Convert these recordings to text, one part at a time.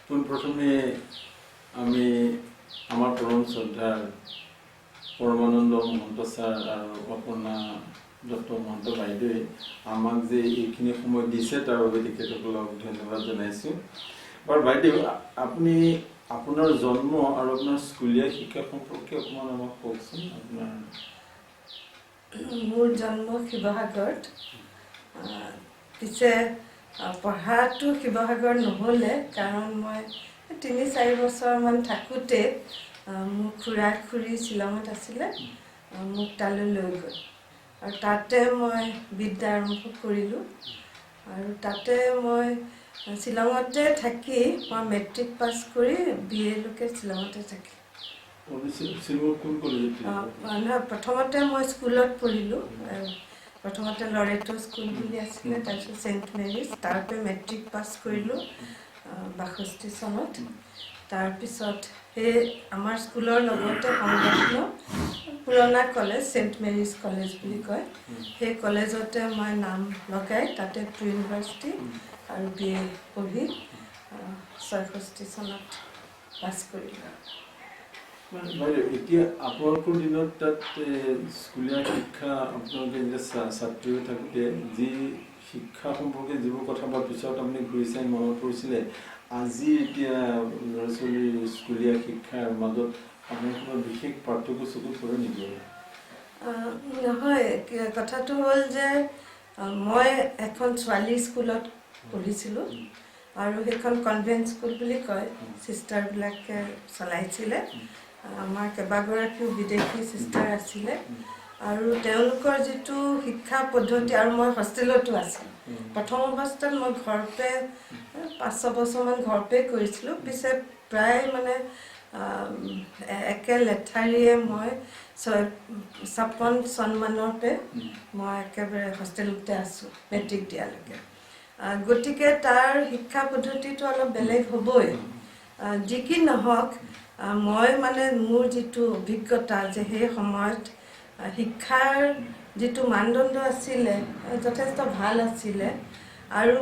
পোনপ্ৰথমে আমি আমাৰ পৰম শ্ৰদ্ধাৰ পৰমানন্দ মহন্ত ছাৰ আৰু অপৰ্ণা দত্ত মহন্ত বাইদেৱে আমাক যে এইখিনি সময় দিছে, তাৰ বাবে তেখেতসকলক ধন্যবাদ জনাইছোঁ। বাৰু বাইদেউ, আপুনি আপোনাৰ জন্ম আৰু আপোনাৰ স্কুলীয়া শিক্ষা সম্পৰ্কে অকণমান আমাক কওকচোন আপোনাৰ। মোৰ জন্ম শিৱসাগৰত। পিছে পঢ়াটো শিৱসাগৰত নহ'লে, কাৰণ মই 3-4 বছৰমান থাকোঁতে মোৰ খুৰা খুৰী শ্বিলঙত আছিলে, মোক তালৈ লৈ গ'ল আৰু তাতে মই বিদ্যা আৰম্ভ কৰিলোঁ। আৰু তাতে মই শ্বিলঙতে থাকি মই মেট্ৰিক পাছ কৰি বি এলৈকে শ্বিলঙতে থাকিলোঁ। আপুনি শ্বিলঙৰ কোন কলেজত? নহয়, প্ৰথমতে মই স্কুলত পঢ়িলোঁ। প্ৰথমতে লৰেটো স্কুল বুলি আছিলে, তাৰপিছত চেইণ্ট মেৰিজ, তাৰপৰা মেট্ৰিক পাছ কৰিলোঁ 62 চনত। তাৰপিছত সেই আমাৰ স্কুলৰ লগতে সংলগ্ন পুৰণা কলেজ, চেইণ্ট মেৰিজ কলেজ বুলি কয়, সেই কলেজতে মই নাম লগাই তাতে প্ৰি ইউনিভাৰ্চিটি আৰু বি এ পঢ়ি 66 চনত পাছ কৰিলোঁ। মানে বাইদেউ, এতিয়া আপোনালোকৰ দিনত তাত স্কুলীয়া শিক্ষা, আপোনালোকে যেতিয়া ছাত্ৰী হৈ থাকোঁতে যি শিক্ষা সম্পৰ্কে যিবোৰ কথা বা পিছত আপুনি ঘূৰি চাই মনত পৰিছিলে, আজি এতিয়া ল'ৰা ছোৱালীৰ স্কুলীয়া শিক্ষাৰ মাজত আপোনাৰ কিবা বিশেষ পাৰ্থক্য চকুত পৰে নেকি? নহয়, কথাটো হ'ল যে মই এখন ছোৱালী স্কুলত পঢ়িছিলোঁ আৰু সেইখন কনভেণ্ট স্কুল বুলি কয়, ছিষ্টাৰবিলাকে চলাইছিলে। আমাৰ কেইবাগৰাকীও বিদেশী ছিষ্টাৰ আছিলে আৰু তেওঁলোকৰ যিটো শিক্ষা পদ্ধতি, আৰু মই হোষ্টেলতো আছিলোঁ। প্ৰথম অৱস্থাত মই ঘৰতে 5-6 বছৰমান ঘৰতে কৰিছিলোঁ। পিছে প্ৰায় মানে একে লেঠাৰিয়ে মই 56 চনমানতে মই একেবাৰে হোষ্টেলতে আছোঁ মেট্ৰিক দিয়ালৈকে। গতিকে তাৰ শিক্ষা পদ্ধতিটো অলপ বেলেগ হ'বই। যি কি নহওক, মই মানে মোৰ যিটো অভিজ্ঞতা যে সেই সময়ত শিক্ষাৰ যিটো মানদণ্ড আছিলে, যথেষ্ট ভাল আছিলে। আৰু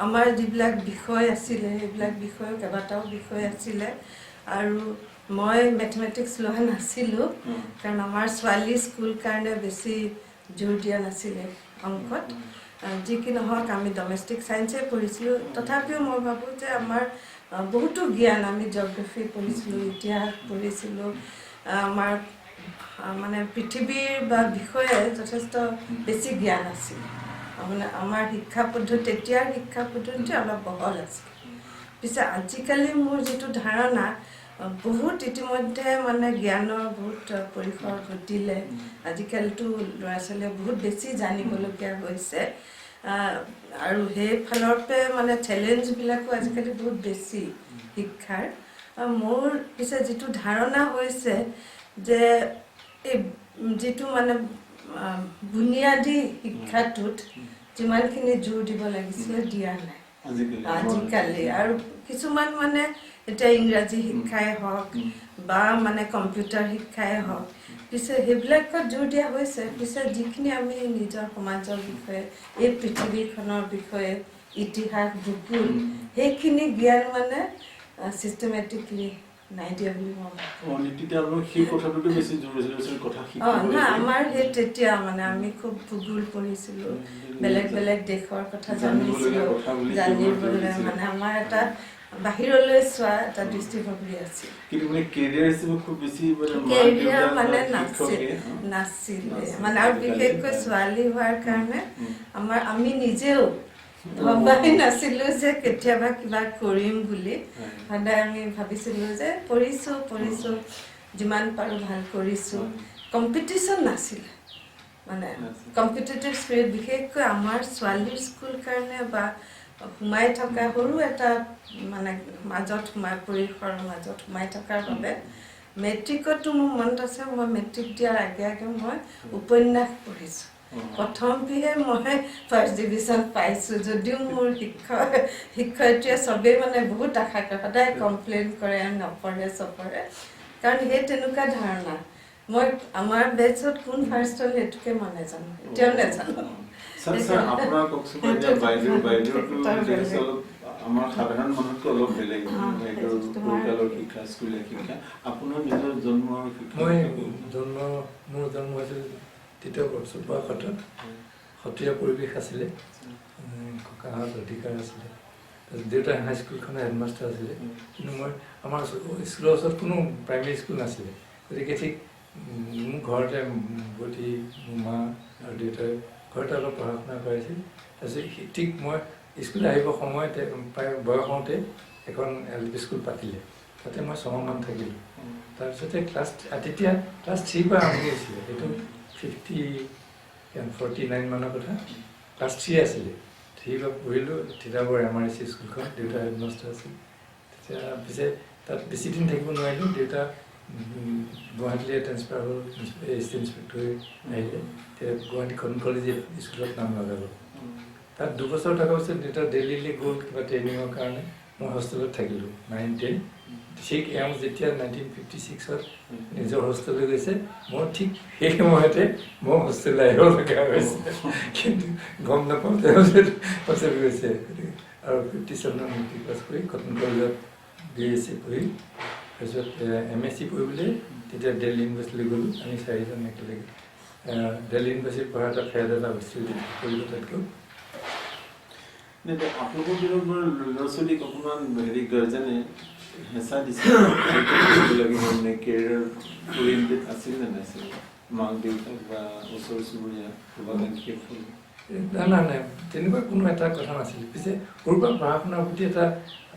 আমাৰ যিবিলাক বিষয় আছিলে, সেইবিলাক বিষয়ো কেইবাটাও বিষয় আছিলে। আৰু মই মেথমেটিক্স লোৱা নাছিলোঁ, কাৰণ আমাৰ ছোৱালী স্কুল কাৰণে বেছি জোৰ দিয়া নাছিলে অংকত। যি কি নহওক, আমি ডমেষ্টিক ছায়েন্সে পঢ়িছিলোঁ। তথাপিও মই ভাবোঁ যে আমাৰ বহুতো জ্ঞান, আমি জিঅ'গ্ৰাফী পঢ়িছিলোঁ, ইতিহাস পঢ়িছিলোঁ, আমাৰ মানে পৃথিৱীৰ বা বিষয়ে যথেষ্ট বেছি জ্ঞান আছিল। মানে আমাৰ শিক্ষা পদ্ধতি, তেতিয়াৰ শিক্ষা পদ্ধতি অলপ বহল আছিল। পিছে আজিকালি মোৰ যিটো ধাৰণা, বহুত ইতিমধ্যে মানে জ্ঞানৰ বহুত পৰিসৰ ঘটিলে। আজিকালিতো ল'ৰা ছোৱালীয়ে বহুত বেছি জানিবলগীয়া হৈছে আৰু সেইফালৰ পৰা মানে চেলেঞ্জবিলাকো আজিকালি বহুত বেছি শিক্ষাৰ। মোৰ পিছে যিটো ধাৰণা হৈছে যে এই যিটো মানে বুনিয়াদী শিক্ষাটোত যিমানখিনি জোৰ দিব লাগিছিলে, দিয়া নাই। আজিকালি। আজিকালি আৰু কিছুমান মানে এতিয়া ইংৰাজী শিক্ষাই হওক বা মানে কম্পিউটাৰ শিক্ষাই হওক, পিছে সেইবিলাকত জোৰ দিয়া হৈছে। পিছে যিখিনি আমি নিজৰ সমাজৰ বিষয়ে, এই পৃথিৱীখনৰ বিষয়ে, ইতিহাস, ভূগোল, সেইখিনি জ্ঞান মানে চিষ্টেমেটিকলি নাই দিয়া বুলি মই ভাবোঁ। অঁ, তেতিয়া আপোনালোক সেই কথাটোতে বেছি জোৰ দিছিলে, ল'ৰা ছোৱালীৰ কথা শিকিব নহয়, লাগে। আমাৰ সেই তেতিয়া মানে আমি খুব ভূগোল পঢ়িছিলোঁ, বেলেগ বেলেগ দেশৰ কথা জানিবলগীয়া জানিছিলোঁ। কথা বুলি সেইবোৰত জোৰ জানিবলৈ দিছিলে। মানে আমাৰ এটা বাহিৰলৈ চোৱা এটা দৃষ্টিভংগী আছিল। কিন্তু মানে কেৰিয়াৰ হিচাপে খুব বেছি মানে মাক কেৰিয়াৰ দেউতাক মানে বা নাছিল। শিক্ষকে, নাছিলে। নাছিল। মানে আৰু আজিকালি, বিশেষকৈ ছোৱালী হোৱাৰ কাৰণে আমাৰ আমি নিজেও ভবাই নাছিলোঁ যে কেতিয়াবা কিবা কৰিম বুলি। সদায় আমি ভাবিছিলোঁ যে পঢ়িছোঁ পঢ়িছোঁ, যিমান পাৰোঁ ভাল কৰিছোঁ। কম্পিটিশ্যন নাছিলে মানে। নাছিল। কম্পিটিটিভ স্পিৰিট, বিশেষকৈ আমাৰ ছোৱালীৰ স্কুল কাৰণে বা সোমাই থকা সৰু এটা মানে মাজত সোমাই, পৰিসৰৰ মাজত সোমাই থকাৰ বাবে, মেট্ৰিকতো মোৰ মনত আছে, মই মেট্ৰিক দিয়াৰ আগে আগে মই উপন্যাস পঢ়িছোঁ। প্ৰথম বিহে মই ফাৰ্ষ্ট ডিভিজন পাইছোঁ, যদিও মোৰ শিক্ষক শিক্ষয়িত্ৰীয়ে চবেই মানে বহুত আশা কৰে, সদায় কমপ্লেইন কৰে, নপঢ়ে চপঢ়ে। কাৰণ সেই তেনেকুৱা ধাৰণা। মই আমাৰ বেটছত কোন ফাৰ্ষ্ট হ'ল, সেইটোকে মই নাজানো, এতিয়াও নাজানো। ছাৰ, আপোনাৰ কওকচোন। এতিয়া বাইদেউ, বাইদেউতো তাৰ দেখিছোঁ বেলেগ। অলপ আমাৰ সাধাৰণ মানুহতকৈ অলপ বেলেগ। এইটো সৰুকালৰ শিক্ষা, স্কুলীয়া শিক্ষা, আপোনাৰ নিজৰ জন্ম আৰু শিক্ষা। মই জন্ম মোৰ জন্ম হৈছিল তিতাবৰ চুপাখাটত। সত্ৰীয়া পৰিৱেশ আছিলে, ককাহঁত অধিকাৰ আছিলে, তাৰপিছত দেউতা হাইস্কুলখনৰ হেডমাষ্টাৰ আছিলে। কিন্তু মই আমাৰ স্কুলৰ ওচৰত কোনো প্ৰাইমেৰী স্কুল নাছিলে, গতিকে ঠিক মোৰ ঘৰতে বৌতি, মোৰ মা আৰু দেউতাই ঘৰতে অলপ পঢ়া শুনা কৰাইছিল। তাৰপিছত ঠিক মই স্কুল আহিব সময়তে প্ৰায় বয়স হওঁতে এখন এল পি স্কুল পাতিলে, তাতে মই 6 মাহমান থাকিলোঁ। তাৰপিছতে ক্লাছ তেতিয়া ক্লাছ 3ৰ পৰা আৰম্ভ হৈছিলে, সেইটো 50 49 মানৰ কথা। ক্লাছ 3 আছিলে, 3ৰ পৰা পঢ়িলোঁ তিতাবৰ এম আৰ চি স্কুলখন, দেউতা হেডমাষ্টাৰ আছিল তেতিয়া। পিছে তাত বেছি দিন থাকিব নোৱাৰিলোঁ, দেউতা গুৱাহাটীলৈ ট্ৰেন্সফাৰ হ'ল, এছিষ্টেণ্ট ইনস্পেক্টৰ হৈ আহিলে। তেতিয়া গুৱাহাটী কটন কলেজ স্কুলত নাম লগালোঁ। তাত 2 বছৰ থকাৰ পিছত দেউতা দিল্লীলৈ গ'ল কিবা ট্ৰেইনিঙৰ কাৰণে, মই হোষ্টেলত থাকিলোঁ 9, 10। ঠিক এওঁ যেতিয়া 1956ত নিজৰ হোষ্টেললৈ গৈছে, মই ঠিক সেই সময়তে মই হোষ্টেললৈ আহিব লগা হৈছে, কিন্তু গম নাপাওঁ তেওঁ হোষ্টেল গৈছে। আৰু 57ত মেট্ৰিক পাছ কৰি কটন কলেজত বি এছ চি পঢ়ি, তাৰপিছত এম এছ চি পঢ়িবলৈ তেতিয়া দিল্লী ইউনিভাৰ্চিটিলৈ গ'লোঁ। আমি চাৰিজন একেলগে দিল্লী ইউনিভাৰ্চিটিত পঢ়া এটা ফেড এটা হৈছিল কলিকতাত গৈ। আপোনালোকৰ দিনত বাৰু ল'ৰা ছোৱালীক অকণমান হেৰি গাৰ্জেনে হেঁচা দিছিল লাগিব, মানে কেৰিয়াৰ অৰিয়েণ্টেড আছিল নে নাছিল, মাক দেউতাক বা ওচৰ চুবুৰীয়া শুভাকাংক্ষীসকল? নাই নাই নাই, তেনেকুৱা কোনো এটা কথা নাছিল। পিছে সৰুৰ পৰা পঢ়া শুনাৰ প্ৰতি এটা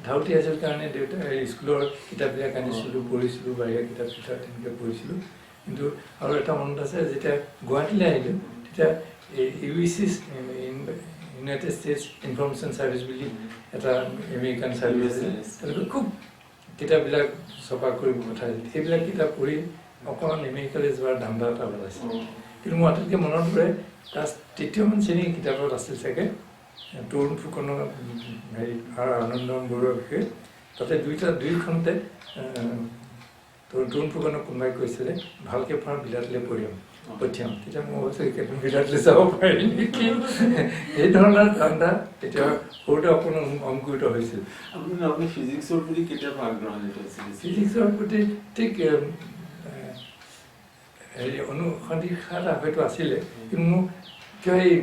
ধাউতি আছিল কাৰণে দেউতাই স্কুলৰ কিতাপবিলাক আনিছিলোঁ, পঢ়িছিলোঁ, বাহিৰা কিতাপ চিতাপ তেনেকৈ পঢ়িছিলোঁ। কিন্তু আৰু এটা মনত আছে, যেতিয়া গুৱাহাটীলৈ আহিলোঁ তেতিয়া এই UEC, United states information service বুলি এটা আমেৰিকান ছাৰ্ভিচ আছিল, তেওঁলোকে খুব কিতাপবিলাক ছপা কৰিব পঠাইছিল। সেইবিলাক কিতাপ পঢ়ি অকণমান আমেৰিকালৈ যোৱাৰ ধান্দা এটা ওলাইছিল। কিন্তু মোৰ আটাইতকৈ মনত পৰে, ক্লাছ তৃতীয়মান শ্ৰেণীৰ কিতাপত আছিল চাগে তৰুণ ফুকনৰ হেৰি আৰু আনন্দৰাম বৰুৱাৰ বিষয়ে। তাতে দুইটা দুয়োখনতে তৰুণ ফুকনক কোনোবাই কৈছিলে, ভালকৈ পঢ়া, বিলাতলৈ পঠিয়াম। তেতিয়া মই ভাবিছোঁ বিলাতলৈ যাব পাৰি নেকি, এই ধৰণৰ ধান্দা তেতিয়া সৰুতে অকণমান অংকুৰিত হৈছিল। আপুনি ফিজিক্সৰ প্ৰতি কেতিয়াবা আগ্ৰহ আছিল? ফিজিক্সৰ প্ৰতি ঠিক হেৰি অনুসন্ধিৎসা এটা হয়তো আছিলে, কিন্তু মোৰ কিয় এই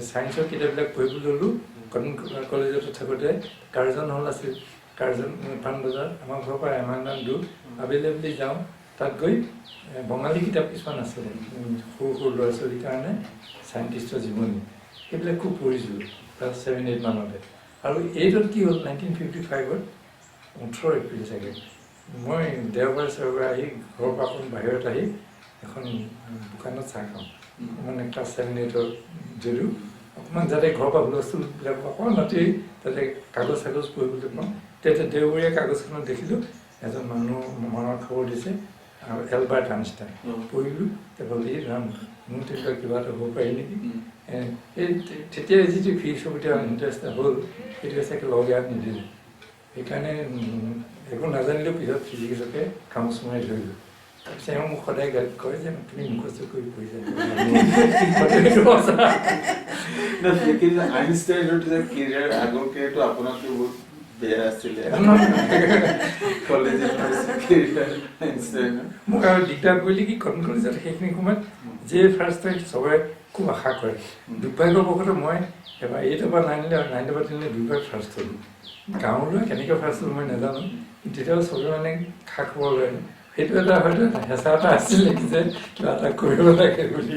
ছায়েন্সৰ কিতাপবিলাক পঢ়িবলৈ ল'লোঁ। কটন কলেজত থাকোঁতে কাৰ্জন হল আছিল, কাৰ্জন পাণবজাৰ, আমাৰ ঘৰৰ পৰা এমাইলমান দূৰ। আবেলি আবেলি যাওঁ, তাত গৈ বঙালী কিতাপ কিছুমান আছিলে সৰু সৰু ল'ৰা ছোৱালীৰ কাৰণে, চাইণ্টিষ্টৰ জীৱনী, সেইবিলাক খুব পঢ়িছিলোঁ ক্লাছ 7, 8 মানতে। আৰু এইটত কি হ'ল, 1955ত 18 এপ্ৰিল চাগে, মই দেওবাৰে চেওবাৰে আহি ঘৰৰ পৰা অকণ বাহিৰত আহি এখন দোকানত চাহ খাওঁ, মানে ক্লাছ 7, 8ৰ যদিও অকণমান যাতে ঘৰৰ পৰা হুলস্থুলবিলাক অকণমান আঁতৰি তাতে কাগজ চাগজ পঢ়িবলৈ পাওঁ। তেতিয়া দেওবৰীয়া কাগজখনত দেখিলোঁ এজন মানুহ মৰাৰ খবৰ দিছে, আৰু এলবাৰ্ট আইনষ্টাইন। পঢ়িলোঁ, তাৰপৰা এই ৰাম, মোৰ তেনেকুৱা কিবা এটা হ'ব পাৰি নেকি। এই তেতিয়া যিটো ফিজিক্সৰ প্ৰতি ইণ্টাৰেষ্ট হ'ল, সেইটো চাগে লগ ইয়াত নিদিলে। সেইকাৰণে একো নাজানিলেও পিছত ফিজিক্সকে খামোচ মাৰি ধৰিলোঁ। তাৰপিছত এওঁ মোক সদায় গালি কয় যে তুমি মুখস্থ কৰি পঢ়িছা। সেইটো সঁচা। আইনষ্টাইনৰ কেৰিয়াৰ, আগৰ কেৰিয়াৰটো আপোনাতকৈ বহুত বেয়া আছিলে, কলেজ কেৰিয়াৰ আইনষ্টাইনৰ। মোক আৰু দিগদাৰ কৰিলে কি, কটন কলেজত সেইখিনি সময়ত যে ফাৰ্ষ্ট হয় চবৰে খুব আশা কৰে। দুৰ্ভাগ্যবশতঃ মই এবাৰ 8ৰ পৰা 9লৈ আৰু 9ৰ পৰা 10লৈ দুইবাৰ ফাৰ্ষ্ট হ'লোঁ। গাঁৱলৈ কেনেকৈ ফাৰ্ষ্ট হ'ল মই নাজানো, কিন্তু তেতিয়াও চবে মানে খা খবৰ লয়। সেইটো এটা হয়তো এটা হেঁচা এটা আছিলে যে কিবা এটা কৰিব লাগে বুলি।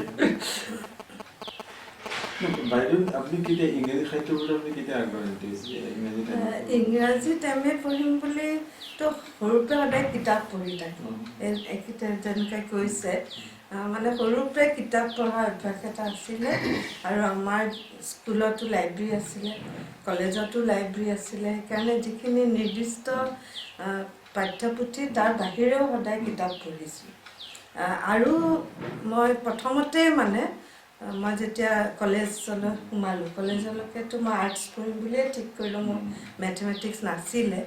বাইদেউ, আপুনি কেতিয়া ইংৰাজী সাহিত্যৰ প্ৰতি আপুনি কেতিয়া আগবাঢ়ি গৈছে ইংৰাজী? ইংৰাজীত এম এ পঢ়িম বুলিতো সৰুৰ পৰা সদায় কিতাপ পঢ়ি থাকোঁ। যেনেকৈ কৈছে, মানে সৰুৰ পৰাই কিতাপ পঢ়াৰ অভ্যাস এটা আছিলে আৰু আমাৰ স্কুলতো লাইব্ৰেৰী আছিলে, কলেজতো লাইব্ৰেৰী আছিলে। সেইকাৰণে যিখিনি নিৰ্দিষ্ট পাঠ্যপুথি, তাৰ বাহিৰেও সদায় কিতাপ পঢ়িছোঁ। আৰু মই প্ৰথমতে মানে মই যেতিয়া কলেজলৈ সোমালোঁ, কলেজলৈকেতো মই আৰ্টছ পঢ়িম বুলিয়ে ঠিক কৰিলোঁ। মোৰ মেথমেটিক্স নাছিলে,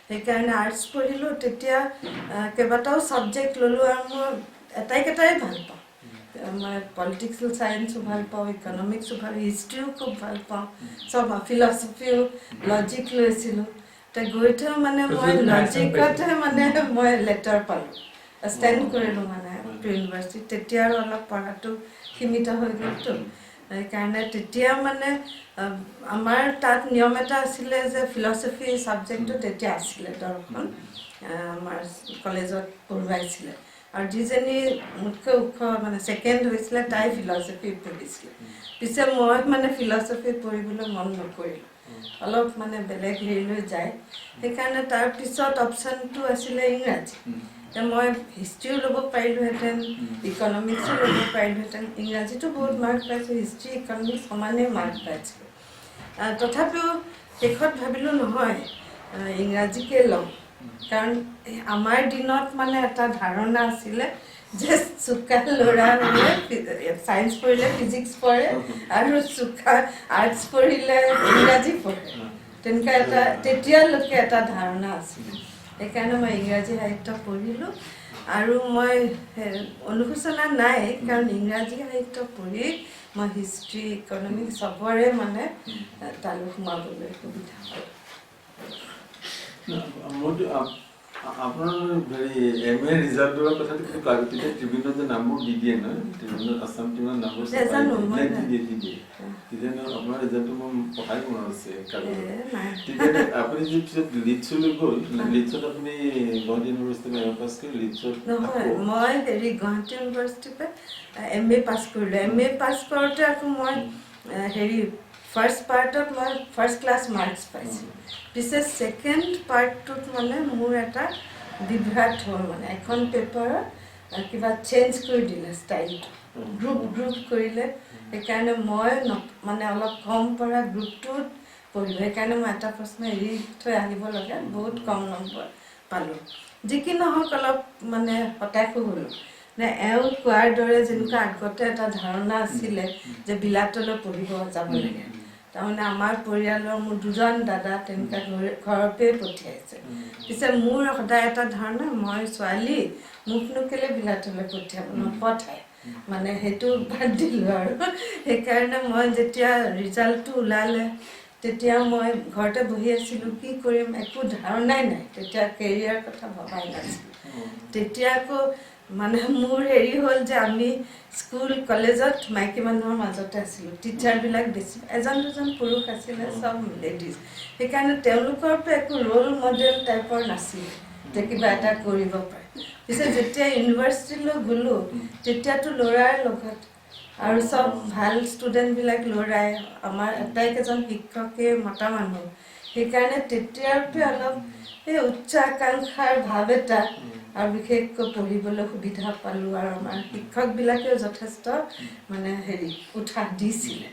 সেইকাৰণে আৰ্টছ পঢ়িলোঁ। তেতিয়া কেইবাটাও ছাবজেক্ট ল'লোঁ আৰু মই এটাইকেইটাই ভাল পাওঁ। মই পলিটিকেল চায়েন্সো ভাল পাওঁ, ইকনমিক্সো ভাল, হিষ্ট্ৰীও খুব ভাল পাওঁ, চব ফিলচফিও, লজিক লৈছিলোঁ। তে গৈ থৈ মানে মই লজিকতহে মানে মই লেটাৰ পালোঁ, ষ্টেণ্ড কৰিলোঁ মানে প্ৰি ইউনিভাৰ্চিটিত। তেতিয়া আৰু অলপ পঢ়াটো সীমিত হৈ গ'লতো, সেইকাৰণে তেতিয়া মানে আমাৰ তাত নিয়ম এটা আছিলে যে ফিলচফি ছাবজেক্টটো তেতিয়া আছিলে, দৰ্শন আমাৰ কলেজত পঢ়ুৱাইছিলে। আৰু যিজনী মোতকৈ ওখ মানে ছেকেণ্ড হৈছিলে, তাই ফিলচফি পঢ়িছিলে। পিছে মই মানে ফিলচফি পঢ়িবলৈ মন নকৰিলোঁ, অলপ মানে বেলেগ হেৰিলৈ যায়। সেইকাৰণে তাৰপিছত অপশ্যনটো আছিলে ইংৰাজী। এতিয়া মই হিষ্ট্ৰীও ল'ব পাৰিলোহেঁতেন, ইকনমিক্সো ল'ব পাৰিলোহেঁতেন। ইংৰাজীতো বহুত মাৰ্ক পাইছোঁ, হিষ্ট্ৰী ইকনমিক্স সমানেই মাৰ্ক পাইছিলোঁ। তথাপিও শেষত ভাবিলোঁ নহয়, ইংৰাজীকে ল'ম। কাৰণ আমাৰ দিনত মানে এটা ধাৰণা আছিলে যে চোকা ল'ৰা হ'লে চায়েন্স পঢ়িলে ফিজিক্স পঢ়ে আৰু চোকা আৰ্টছ পঢ়িলে ইংৰাজী পঢ়ে, তেনেকুৱা এটা তেতিয়ালৈকে এটা ধাৰণা আছিলে। সেইকাৰণে মই ইংৰাজী সাহিত্য পঢ়িলোঁ। আৰু মই অনুশোচনা নাই, কাৰণ ইংৰাজী সাহিত্য পঢ়ি মই হিষ্ট্ৰী, ইকনমিক্স চবৰে মানে তালৈ সোমাবলৈ সুবিধা হয়। মোৰতো আপোনাৰ হেৰি এম এ ৰিজাল্টৰ কথাটো কিন্তু তেতিয়া ট্ৰিবিউনত যে নামবোৰ দি দিয়ে নহয়, ট্ৰিবিউনত, আছাম ট্ৰিবিউনত নামবোৰ নাজানো, মই দি দিয়ে, দি দিয়ে। তেতিয়া আপোনাৰ ৰিজাল্টটো মোৰ পঢ়াই মনত আছে কাগজত। নাই। তেতিয়া আপুনি যে পিছত লিডছলৈ গ'ল, লিডছত আপুনি গুৱাহাটী ইউনিভাৰ্চিটিৰ পৰা এম এ পাছ কৰি লিডছত নহয়, আকৌ মই হেৰি গুৱাহাটী ইউনিভাৰ্চিটিৰ পৰা এম এ পাছ কৰিলোঁ। এম এ পাছ কৰোঁতে আকৌ মই হেৰি ফাৰ্ষ্ট পাৰ্টত মই ফাৰ্ষ্ট ক্লাছ মাৰ্কছ পাইছিলোঁ। পিছে ছেকেণ্ড পাৰ্টটোত মানে মোৰ এটা বিভ্ৰাট হ'ল, মানে এখন পেপাৰত কিবা চেঞ্জ কৰি দিলে ষ্টাইলটো, গ্ৰুপ গ্ৰুপ কৰিলে। সেইকাৰণে মই মানে অলপ কম পঢ়া গ্ৰুপটোত পঢ়িলোঁ, সেইকাৰণে মই এটা প্ৰশ্ন এৰি থৈ আহিব লগা, বহুত কম নম্বৰ পালোঁ। যি কি নহওক অলপ মানে হতাশো হ'লোঁ। নে এওঁ কোৱাৰ দৰে যেনেকুৱা আগতে এটা ধাৰণা আছিলে যে বিলাতলৈ পঢ়িব যাব লাগে, তাৰমানে আমাৰ পৰিয়ালৰ মোৰ দুজন দাদা তেনেকুৱা ঘৰৰ পৰাই পঠিয়াইছে। পিছে মোৰ সদায় এটা ধাৰণা, মই ছোৱালী, মোকনো কেলৈ বিলাতলৈ পঠিয়াব, নপঠায়, মানে সেইটো বাদ দিলোঁ আৰু। সেইকাৰণে মই যেতিয়া ৰিজাল্টটো ওলালে তেতিয়া মই ঘৰতে বহি আছিলোঁ, কি কৰিম একো ধাৰণাই নাই, তেতিয়া কেৰিয়াৰ কথা ভবাই নাছিলোঁ। তেতিয়া আকৌ মানে মোৰ হেৰি হ'ল যে আমি স্কুল কলেজত মাইকী মানুহৰ মাজতে আছিলোঁ, টিচাৰবিলাক বেছি, এজন দুজন পুৰুষ আছিলে, চব লেডিজ। সেইকাৰণে তেওঁলোকৰ পৰা একো ৰোল মডেল টাইপৰ নাছিলে যে কিবা এটা কৰিব পাৰে। পিছে যেতিয়া ইউনিভাৰ্চিটিলৈ গ'লোঁ তেতিয়াতো ল'ৰাৰ লগত আৰু চব ভাল ষ্টুডেণ্টবিলাক ল'ৰাই, আমাৰ আটাইকেইজন শিক্ষকে মতা মানুহ। সেইকাৰণে তেতিয়াৰ পৰা অলপ সেই উচ্চাকাংক্ষাৰ ভাৱ এটা আৰু বিশেষকৈ পঢ়িবলৈ সুবিধা পালোঁ, আৰু আমাৰ শিক্ষকবিলাকেও যথেষ্ট মানে হেৰি উৎসাহ দিছিলে।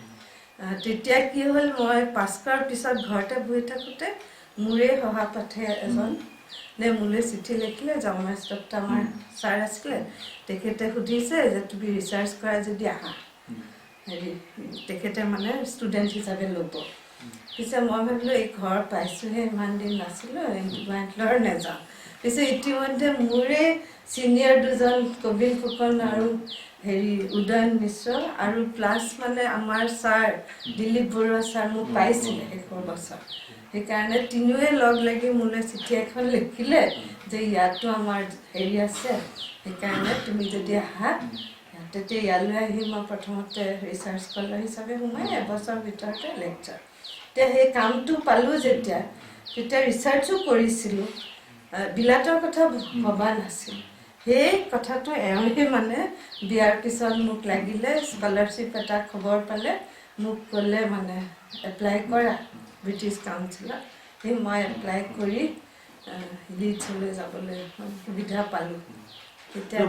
তেতিয়া কি হ'ল, মই পাছ কৰাৰ পিছত ঘৰতে বহি থাকোঁতে মোৰে সহপাঠী এজন নে মোলৈ চিঠি লিখিলে, জগন্নাথ দত্ত আমাৰ ছাৰ আছিলে, তেখেতে সুধিছে যে তুমি ৰিচাৰ্চ কৰা যদি আহা, হেৰি তেখেতে মানে ষ্টুডেণ্ট হিচাপে ল'ব। পিছে মই ভাবিলোঁ এই ঘৰ পাইছোঁহে, ইমান দিন নাছিলোঁ, গুৱাহাটীলৈ নাযাওঁ। পিছে ইতিমধ্যে মোৰে ছিনিয়ৰ দুজন কবিল ফুকন আৰু হেৰি উদয়ন মিশ্ৰ আৰু প্লাছ মানে আমাৰ ছাৰ দিলীপ বৰুৱা ছাৰ মোক পাইছিলে শেষৰ বছৰ, সেইকাৰণে তিনিওৱে লগ লাগি মোলৈ চিঠি এখন লিখিলে যে ইয়াতো আমাৰ হেৰি আছে, সেইকাৰণে তুমি যদি আহা। তেতিয়া ইয়ালৈ আহি মই প্ৰথমতে ৰিচাৰ্চ স্কলাৰ হিচাপে সোমাই এবছৰৰ ভিতৰতে লেকচাৰ। তেতিয়া সেই কামটো পালোঁ যেতিয়া, তেতিয়া ৰিচাৰ্চো কৰিছিলোঁ, বিলাতৰ কথা ভবা নাছিলোঁ। সেই কথাটো এওঁৱে মানে বিয়াৰ পিছত মোক লাগিলে স্কলাৰশ্বিপ এটা খবৰ পালে, মোক ক'লে মানে এপ্লাই কৰা ব্ৰিটিছ কাউন্সিলত। সেই মই এপ্লাই কৰি লিডছলৈ যাবলৈ সুবিধা পালোঁ। তেতিয়া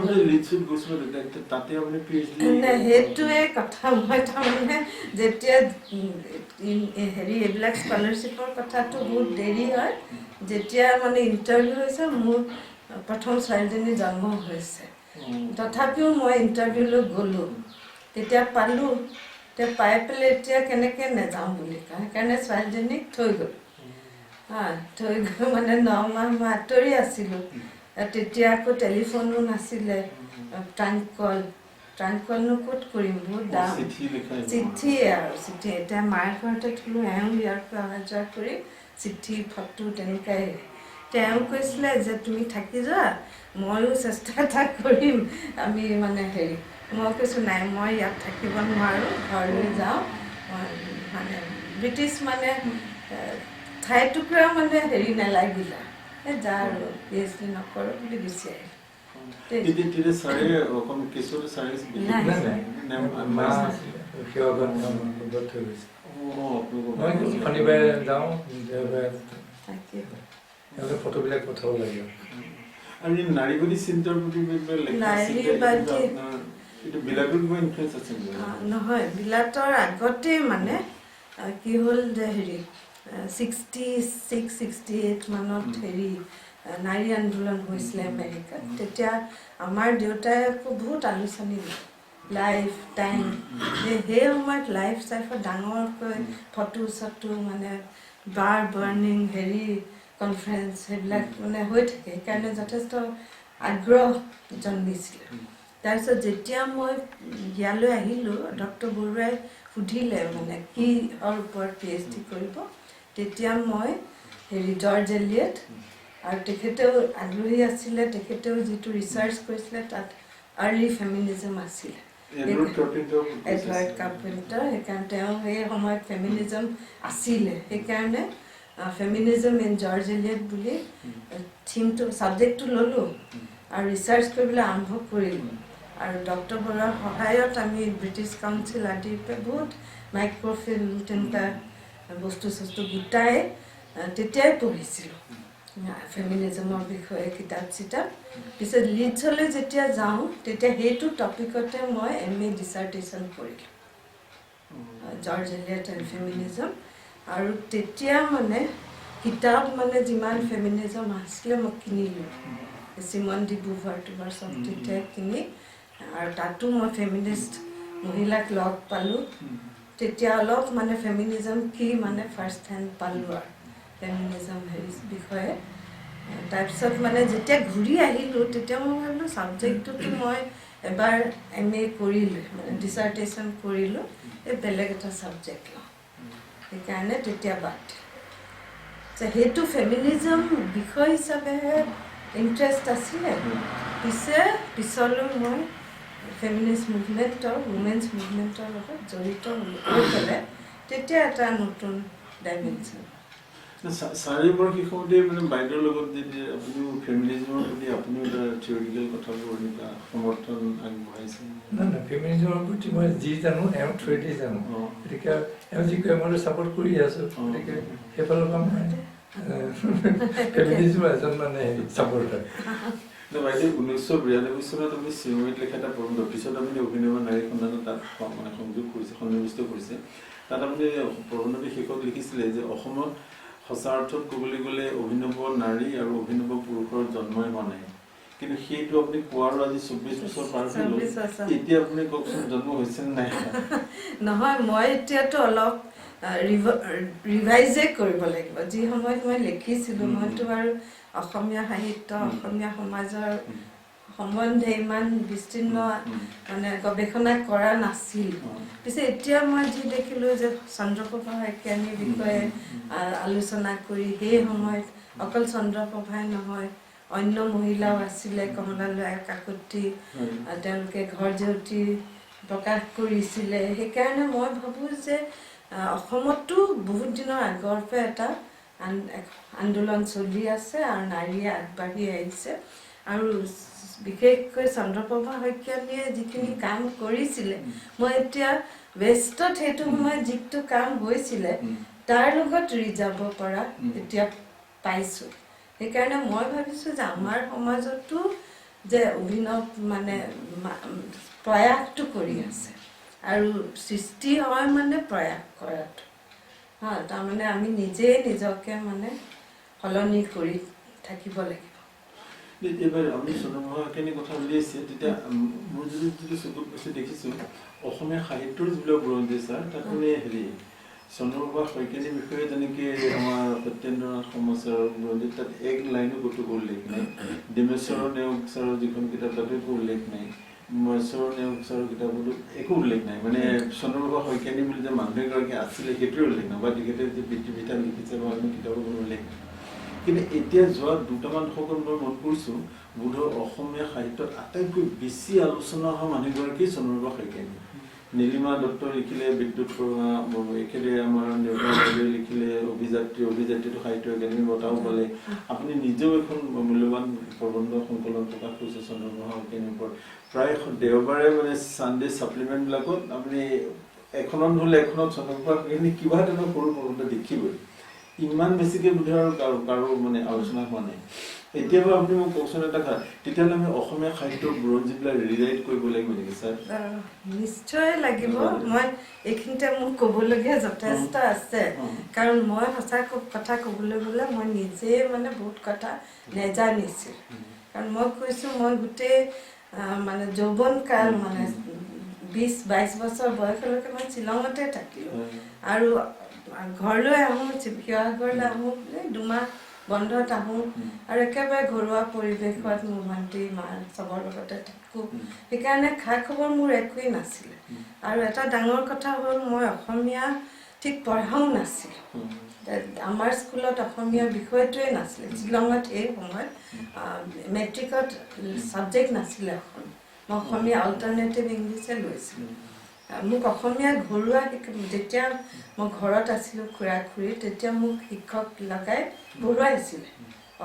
সেইটোৱে কথা, মই তাৰমানে যেতিয়া হেৰি এইবিলাক স্কলাৰশ্বিপৰ কথাটো বহুত দেৰি হয়, যেতিয়া মানে ইণ্টাৰভিউ হৈছে, মোৰ প্ৰথম ছোৱালীজনী জন্ম হৈছে, তথাপিও মই ইণ্টাৰভিউলৈ গ'লোঁ, তেতিয়া পালোঁ। তেতিয়া পাই পেলাই এতিয়া কেনেকৈ নাযাওঁ বুলি কয়, সেইকাৰণে ছোৱালীজনীক থৈ গ'লোঁ। হা, থৈ গৈ মানে 9 মাহ মই আঁতৰি আছিলোঁ। তেতিয়া আকৌ টেলিফোনো নাছিলে, ট্ৰাংক কল। ট্ৰাংকলনো ক'ত কৰিম, বহুত দাম। চিঠিয়ে আৰু চিঠি। এতিয়া মাৰ ঘৰতে থ'লোঁ, এওঁ ইয়াৰ পৰা অহা যোৱা কৰি চিঠি ফটো তেনেকুৱাই। তেওঁ কৈছিলে যে তুমি থাকি যোৱা, ময়ো চেষ্টা এটা কৰিম, আমি মানে হেৰি। মই কৈছোঁ নাই, মই ইয়াত থাকিব নোৱাৰোঁ, ঘৰলৈ যাওঁ। মই মানে ব্ৰিটিছ মানে ঠাই টুকুৰা মানে হেৰি নালাগিলে, এই যা আৰু PhD নকৰোঁ বুলি গুচি আহিলোঁ। শনিবাৰে যাওঁ, দেওবাৰে ফটোবিলাক পঠাব লাগে। আৰু নাৰীবাদী চিন্তাৰ প্ৰতি নহয়, বিলাতৰ আগতে মানে কি হ'ল যে হেৰি 66, 68 মানত হেৰি নাৰী আন্দোলন হৈছিলে আমেৰিকাত। তেতিয়া আমাৰ দেউতাই আকৌ বহুত আলোচনী, লাইফ টাইম, সেই সময়ত লাইফ চাইফত ডাঙৰকৈ ফটো চটো মানে বাৰ বাৰ্ণিং হেৰি কনফাৰেঞ্চ সেইবিলাক মানে হৈ থাকে, সেইকাৰণে যথেষ্ট আগ্ৰহ জন্মিছিলে। তাৰপিছত যেতিয়া মই ইয়ালৈ আহিলোঁ, ডক্টৰ বৰুৱাই সুধিলে মানে কিহৰ ওপৰত PhD কৰিব, তেতিয়া মই হেৰি জৰ্জ এলিয়ট, আৰু তেখেতেও আগ্ৰহী আছিলে, তেখেতেও যিটো ৰিচাৰ্চ কৰিছিলে তাত আৰ্লি ফেমিনিজম আছিলে, এডৱাৰ্ড কাৰ্পেণ্টাৰ, সেইকাৰণে তেওঁ সেই সময়ত ফেমিনিজম আছিলে, সেইকাৰণে ফেমিনিজম ইন জৰ্জ এলিয়ট বুলি থিমটো ছাবজেক্টটো ল'লোঁ আৰু ৰিচাৰ্চ কৰিবলৈ আৰম্ভ কৰিলোঁ। আৰু ডক্টৰ বৰুৱাৰ সহায়ত আমি ব্ৰিটিছ কাউন্সিল আদিৰ পৰা বহুত মাইক্ৰ'ফিল্ম তেনেকুৱা বস্তু চস্তু গোটাই তেতিয়াই পঢ়িছিলোঁ ফেমিনিজমৰ বিষয়ে কিতাপ চিতাপ। পিছত লিডছলৈ যেতিয়া যাওঁ তেতিয়া সেইটো টপিকতে মই MA dissertation কৰিলোঁ, জৰ্জ এলিয়ট এণ্ড ফেমিনিজম। আৰু তেতিয়া মানে কিতাপ মানে যিমান ফেমিনিজম আছিলে মই কিনিলোঁ, চিমন ডি বুভাৰ টুভাৰ চব তেতিয়াই কিনি, আৰু তাতো মই ফেমিনিষ্ট মহিলাক লগ পালোঁ। তেতিয়া অলপ মানে ফেমিনিজম কি মানে ফাৰ্ষ্ট হেণ্ড পালোঁ আৰু ফেমিনিজম হেৰি বিষয়ে। তাৰপিছত মানে যেতিয়া ঘূৰি আহিলোঁ তেতিয়া মই ভাবিলোঁ ছাবজেক্টটোতো মই এবাৰ MA কৰিলোঁ, মানে ডিচাৰ্টেশ্যন কৰিলোঁ, এই বেলেগ এটা ছাবজেক্ট লওঁ, সেইকাৰণে তেতিয়া বাদ দিলোঁ। সেইটো ফেমিনিজম বিষয় হিচাপেহে ইণ্টাৰেষ্ট আছিলে, পিছে পিছলৈ মই ফেমিনিষ্ট মুভমেণ্টৰ, উমেন্স মুভমেণ্টৰ লগত জড়িত হৈ পেলাই তেতিয়া এটা নতুন ডাইমেনশ্যন। চাৰিবৰ শিশুতে মানে বাইদেউৰ লগত যেতিয়া আপুনিও ফেমিনিজমৰ প্ৰতি আপুনিও এটা থিয়ৰিটিকেল কথাবোৰ এনেকুৱা সমৰ্থন আগবঢ়াইছে? নাই নাই, ফেমিনিজমৰ প্ৰতি মই যি জানো এওঁ থ্ৰুৱেদি জানো, গতিকে এওঁ যি কয় মই ছাপৰ্ট কৰি আছোঁ, গতিকে সেইফালৰ পৰা মই ফেমিনিজমৰ এজন মানে ছাপৰ্টাৰ। বাইদেউ 1992 চনত আপুনি শ্ৰীময়ীত লেখা এটা প্ৰবন্ধ, পিছত আপুনি অভিনৱ নাৰী সন্ধানত তাত মানে সংযোগ কৰিছে, সন্নিৱিষ্ট কৰিছে। তাত আপুনি প্ৰবন্ধটি শেষত লিখিছিলে যে অসমত সঁচা অৰ্থত ক'বলৈ গ'লে অভিনৱ নাৰী আৰু অভিনৱ পুৰুষৰ জন্মই হোৱা নাই, কিন্তু সেইটো আপুনি কোৱাৰো আজি 24 বছৰ পাৰ হৈ গ'ল, এতিয়া আপুনি কওকচোন জন্ম হৈছে নে নাই? নহয়, মই এতিয়াতো অলপ ৰিভাইজে কৰিব লাগিব। যি সময়ত মই লিখিছিলোঁ মইতো আৰু অসমীয়া সাহিত্য, অসমীয়া সমাজৰ সম্বন্ধে ইমান বিস্তীৰ্ণ মানে গৱেষণা কৰা নাছিল। পিছে এতিয়া মই যি দেখিলোঁ যে চন্দ্ৰপ্ৰভা শইকীয়ানীৰ বিষয়ে আলোচনা কৰি সেই সময়ত অকল চন্দ্ৰপ্ৰভাই নহয় অন্য মহিলাও আছিলে, কমলালয়া কাকতি, তেওঁলোকে ঘৰ জেউতি প্ৰকাশ কৰিছিলে। সেইকাৰণে মই ভাবোঁ যে অসমতো বহুত দিনৰ আগৰ পৰা এটা আন্দোলন চলি আছে আৰু নাৰীয়ে আগবাঢ়ি আহিছে। আৰু বিশেষকৈ চন্দ্ৰপ্ৰভা শইকীয়ানীয়ে যিখিনি কাম কৰিছিলে, মই এতিয়া ৱেষ্টত সেইটো সময়ত যিটো কাম হৈছিলে তাৰ লগত ৰিজাব পৰা এতিয়া পাইছোঁ। সেইকাৰণে মই ভাবিছোঁ যে আমাৰ সমাজতো যে অভিনৱ মানে প্ৰয়াসটো কৰি আছে, আৰু সৃষ্টি হয় মানে প্ৰয়াস কৰাটো, হা, তাৰমানে আমি নিজেই নিজকে মানে সলনি কৰি থাকিব লাগিব। এইবাৰ আপুনি চন্দ্ৰপ্ৰভা শইকীয়ানীৰ কথা উলিয়াইছে, তেতিয়া মোৰ যদি চকুত বেছি দেখিছোঁ অসমীয়া সাহিত্যৰ যিবিলাক বুৰঞ্জী ছাৰ, তাত মানে হেৰি চন্দ্ৰপ্ৰভা শইকীয়ানীৰ বিষয়ে যেনেকৈ আমাৰ সত্যেন্দ্ৰনাথ শৰ্মা ছাৰৰ বুৰঞ্জীত তাত এক লাইনো ক'তো উল্লেখ নাই, ডিমেশ্বৰ নেওগ ছাৰৰ যিখন কিতাপ তাতো একো উল্লেখ নাই, মহেশ্বৰ নেওগ ছাৰৰ কিতাপতো একো উল্লেখ নাই, মানে চন্দ্ৰপ্ৰভা শইকীয়ানী বুলি যে মানুহ এগৰাকী আছিলে সেইটোৱে উল্লেখ নাই, বা তেখেতে যে পিতৃভিঠা লিখিছে বা অন্য কিতাপৰ কোনো উল্লেখ নাই। কিন্তু এতিয়া যোৱা দুটামান দশকত মই মন কৰিছোঁ, বোধহয় অসমীয়া সাহিত্যত আটাইতকৈ বেছি আলোচনা হোৱা মানুহগৰাকী চন্দ্ৰপ্ৰভা শইকীয়ানী। নীলিমা দত্তই লিখিলে বিদ্যুৎ প্ৰভা, এখেতে আমাৰ নেওগা বাইদেৱে লিখিলে অভিযাত্ৰী, অভিযাত্ৰীটো সাহিত্য একাডেমি বঁটাও পালে। আপুনি নিজেও এখন মূল্যৱান প্ৰবন্ধ সংকলন প্ৰকাশ কৰিছে চন্দ্ৰপ্ৰভা শইকীয়ানীৰ ওপৰত। প্ৰায় দেওবাৰে মানে ছানডে ছাপ্লিমেণ্টবিলাকত আপুনি এখনত নহ'লে এখনত চন্দ্ৰপ্ৰভা শইকীয়ানী কিবা এটা সৰু প্ৰবন্ধ দেখিবই। ইমান বেছিকে বোধহয় আৰু কাৰো মানে আলোচনা হোৱা নাই। এতিয়া বাৰু আপুনি মোক কওকচোন এটা কথা, তেতিয়াহ'লে আমি অসমীয়া সাহিত্যৰ বুৰঞ্জীবিলাক ৰিৰাইট কৰিব লাগিব নেকি ছাৰ? নিশ্চয় লাগিব। মই এইখিনিতে মোৰ ক'বলগীয়া যথেষ্ট আছে, কাৰণ মই সঁচা কথা ক'বলৈ গ'লে মই নিজে মানে বহুত কথা নেজানিছিলোঁ। কাৰণ মই কৈছোঁ, মই গোটেই মানে যৌৱন কাল মানে 20-22 বছৰ বয়সলৈকে মই শ্বিলঙতে থাকিলোঁ আৰু ঘৰলৈ আহোঁ, শিৱসাগৰলৈ আহোঁ, এই দুমাহ বন্ধত আহোঁ আৰু একেবাৰে ঘৰুৱা পৰিৱেশত মোৰ ভণ্টি মা চবৰ লগতে থাকোঁ, সেইকাৰণে খা খবৰ মোৰ একোৱেই নাছিলে। আৰু এটা ডাঙৰ কথা হ'ল, মই অসমীয়া ঠিক পঢ়াও নাছিলোঁ। আমাৰ স্কুলত অসমীয়া বিষয়টোৱে নাছিলে শ্বিলঙত। সেই সময়ত মেট্ৰিকত ছাবজেক্ট নাছিলে অসমীয়া। মই অসমীয়া অল্টাৰনেটিভ ইংলিছে লৈছিলোঁ। মোক অসমীয়া ঘৰুৱা, যেতিয়া মই ঘৰত আছিলোঁ খুৰা খুৰী, তেতিয়া মোক শিক্ষক লগাই পঢ়ুৱাইছিলে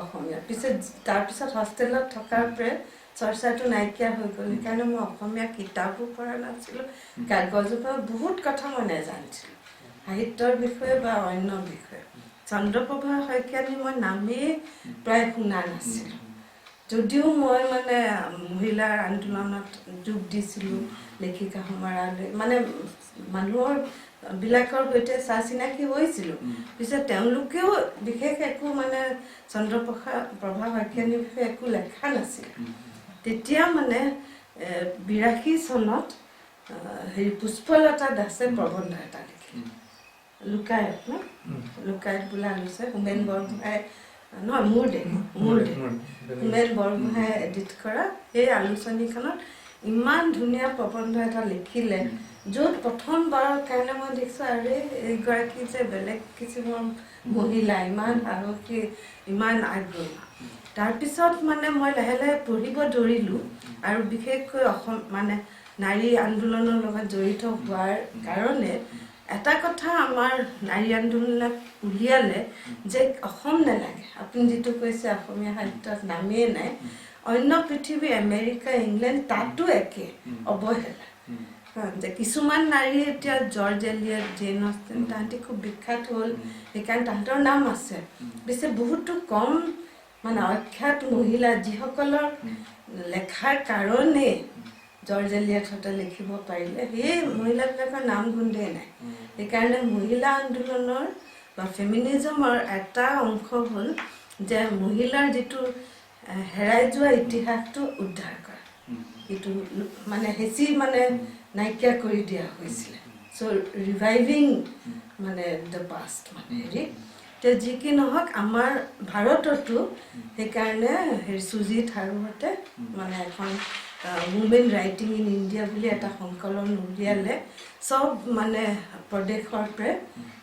অসমীয়া। পিছত তাৰপিছত হোষ্টেলত থকাৰ পৰাই চৰ্চাটো নাইকিয়া হৈ গ'ল। সেইকাৰণে মই অসমীয়া কিতাপো পঢ়া নাছিলোঁ, কাগজো পৰা বহুত কথা মই নাজানিছিলোঁ সাহিত্যৰ বিষয়ে বা অন্য বিষয়ে। চন্দ্ৰপ্ৰভা শইকীয়ানী মই নামেই প্ৰায় শুনা নাছিলোঁ, যদিও মই মানে মহিলাৰ আন্দোলনত যোগ দিছিলোঁ, লেখিকা সমাৰালৈ মানে মানুহৰ বিলাকৰ সৈতে চা চিনাকি হৈছিলোঁ। পিছত তেওঁলোকেও বিশেষ একো মানে চন্দ্ৰপ্ৰভা প্ৰভা শইকীয়ানীৰ বিষয়ে একো লেখা নাছিলে। তেতিয়া মানে 82 চনত হেৰি পুষ্পলতা দাসে প্ৰবন্ধ এটা লিখিলে লোকায়ত ন, লোকায়ত বোলা আলোচনী, হোমেন বৰগোহাঁই, নহয়, মোৰ দেশ, মোৰ দেশ, হোমেন বৰগোহাঁয়ে এডিট কৰা সেই আলোচনীখনত ইমান ধুনীয়া প্ৰবন্ধ এটা লিখিলে, য'ত প্ৰথমবাৰৰ কাৰণে মই দেখিছোঁ, আৰে এইগৰাকী যে বেলেগ কিছুমান মহিলা, ইমান সাহসী, ইমান আগ্ৰহী। তাৰপিছত মানে মই লাহে লাহে পঢ়িব ধৰিলোঁ আৰু বিশেষকৈ অসম মানে নাৰী আন্দোলনৰ লগত জড়িত হোৱাৰ কাৰণে এটা কথা আমাৰ নাৰী আন্দোলনে উলিয়ালে যে অসম নালাগে, আপুনি যিটো কৈছে অসমীয়া সাহিত্যত নামেই নাই, অন্য পৃথিৱী আমেৰিকা, ইংলেণ্ড তাতো একে অৱহেলা। যে কিছুমান নাৰী এতিয়া জৰ্জ এলিয়ট, জেন অষ্টেন তাহাঁতি খুব বিখ্যাত হ'ল, সেইকাৰণে তাহাঁতৰ নাম আছে। পিছে বহুতো কম মানে অখ্যাত মহিলা যিসকলৰ লেখাৰ কাৰণে জৰ্জ এলিয়টহঁতে লিখিব পাৰিলে, সেই মহিলাবিলাকৰ নাম গোন্ধেই নাই। সেইকাৰণে মহিলা আন্দোলনৰ বা ফেমিনিজমৰ এটা অংশ হ'ল যে মহিলাৰ যিটো হেৰাই যোৱা ইতিহাসটো উদ্ধাৰ কৰা, এইটো মানে হেঁচি মানে নাইকিয়া কৰি দিয়া হৈছিলে। চ' ৰিভাইভিং মানে the past মানে হেৰি। এতিয়া যি কি নহওক, আমাৰ ভাৰততো সেইকাৰণে হেৰি চুজি থাৰুহঁতে মানে এখন উমেন ৰাইটিং ইন ইণ্ডিয়া বুলি এটা সংকলন উলিয়ালে। চব মানে প্ৰদেশৰ পৰাই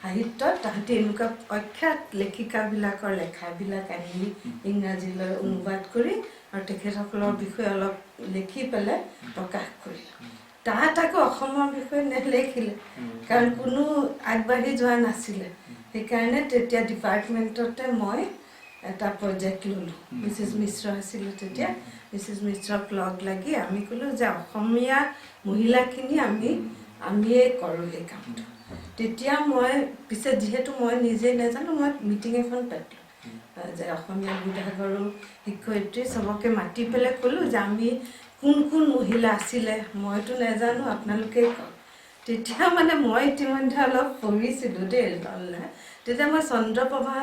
সাহিত্যত তাহাঁতি এনেকুৱা অখ্যাত লেখিকাবিলাকৰ লেখাবিলাক আনি ইংৰাজীলৈ অনুবাদ কৰি আৰু তেখেতসকলৰ বিষয়ে অলপ লিখি পেলাই প্ৰকাশ কৰিলে। তাত আকৌ অসমৰ বিষয়ে নেলেখিলে, কাৰণ কোনো আগবাঢ়ি যোৱা নাছিলে। সেইকাৰণে তেতিয়া ডিপাৰ্টমেণ্টতে মই এটা প্ৰজেক্ট ল'লোঁ। মিছেছ মিশ্ৰ আছিলে তেতিয়া, মিছেছ মিশ্ৰক লগ লাগি আমি ক'লোঁ যে অসমীয়া মহিলাখিনি আমিয়ে কৰোঁ সেই কামটো। তেতিয়া মই পিছে যিহেতু মই নিজেই নাজানো, মই মিটিং এখন পাতিলোঁ যে অসমীয়া বিভাগৰো শিক্ষয়িত্ৰী চবকে মাতি পেলাই ক'লোঁ যে আমি কোন কোন মহিলা আছিলে মইতো নাজানো, আপোনালোকেই কওক। তেতিয়া মানে মই ইতিমধ্যে অলপ পঢ়িছিলোঁ দেই, তেতিয়া মই চন্দ্ৰপ্ৰভা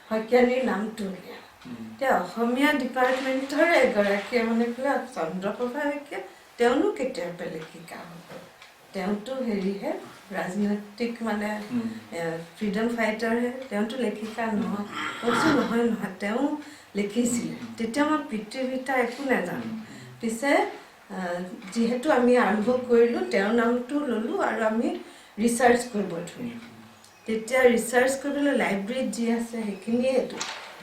শইকীয়ানীৰ নামটো উলিয়ালোঁ। এতিয়া অসমীয়া ডিপাৰ্টমেণ্টৰ এগৰাকীয়ে মানে ক'লে, চন্দ্ৰপ্ৰভা শইকীয়া তেওঁনো কেতিয়াৰ পৰা লেখিকা হ'ল, তেওঁতো হেৰিহে ৰাজনৈতিক মানে ফ্ৰীডম ফাইটাৰহে, তেওঁতো লেখিকা নহয়। কৈছোঁ নহয় নহয়, তেওঁ লিখিছিলে। তেতিয়া মই পিতৃ পিতা একো নাজানো। পিছে যিহেতু আমি আৰম্ভ কৰিলোঁ, তেওঁৰ নামটো ল'লোঁ আৰু আমি ৰিচাৰ্চ কৰিব ধৰিলোঁ। তেতিয়া ৰিচাৰ্চ কৰিবলৈ লাইব্ৰেৰীত যি আছে সেইখিনিয়ে এইটো।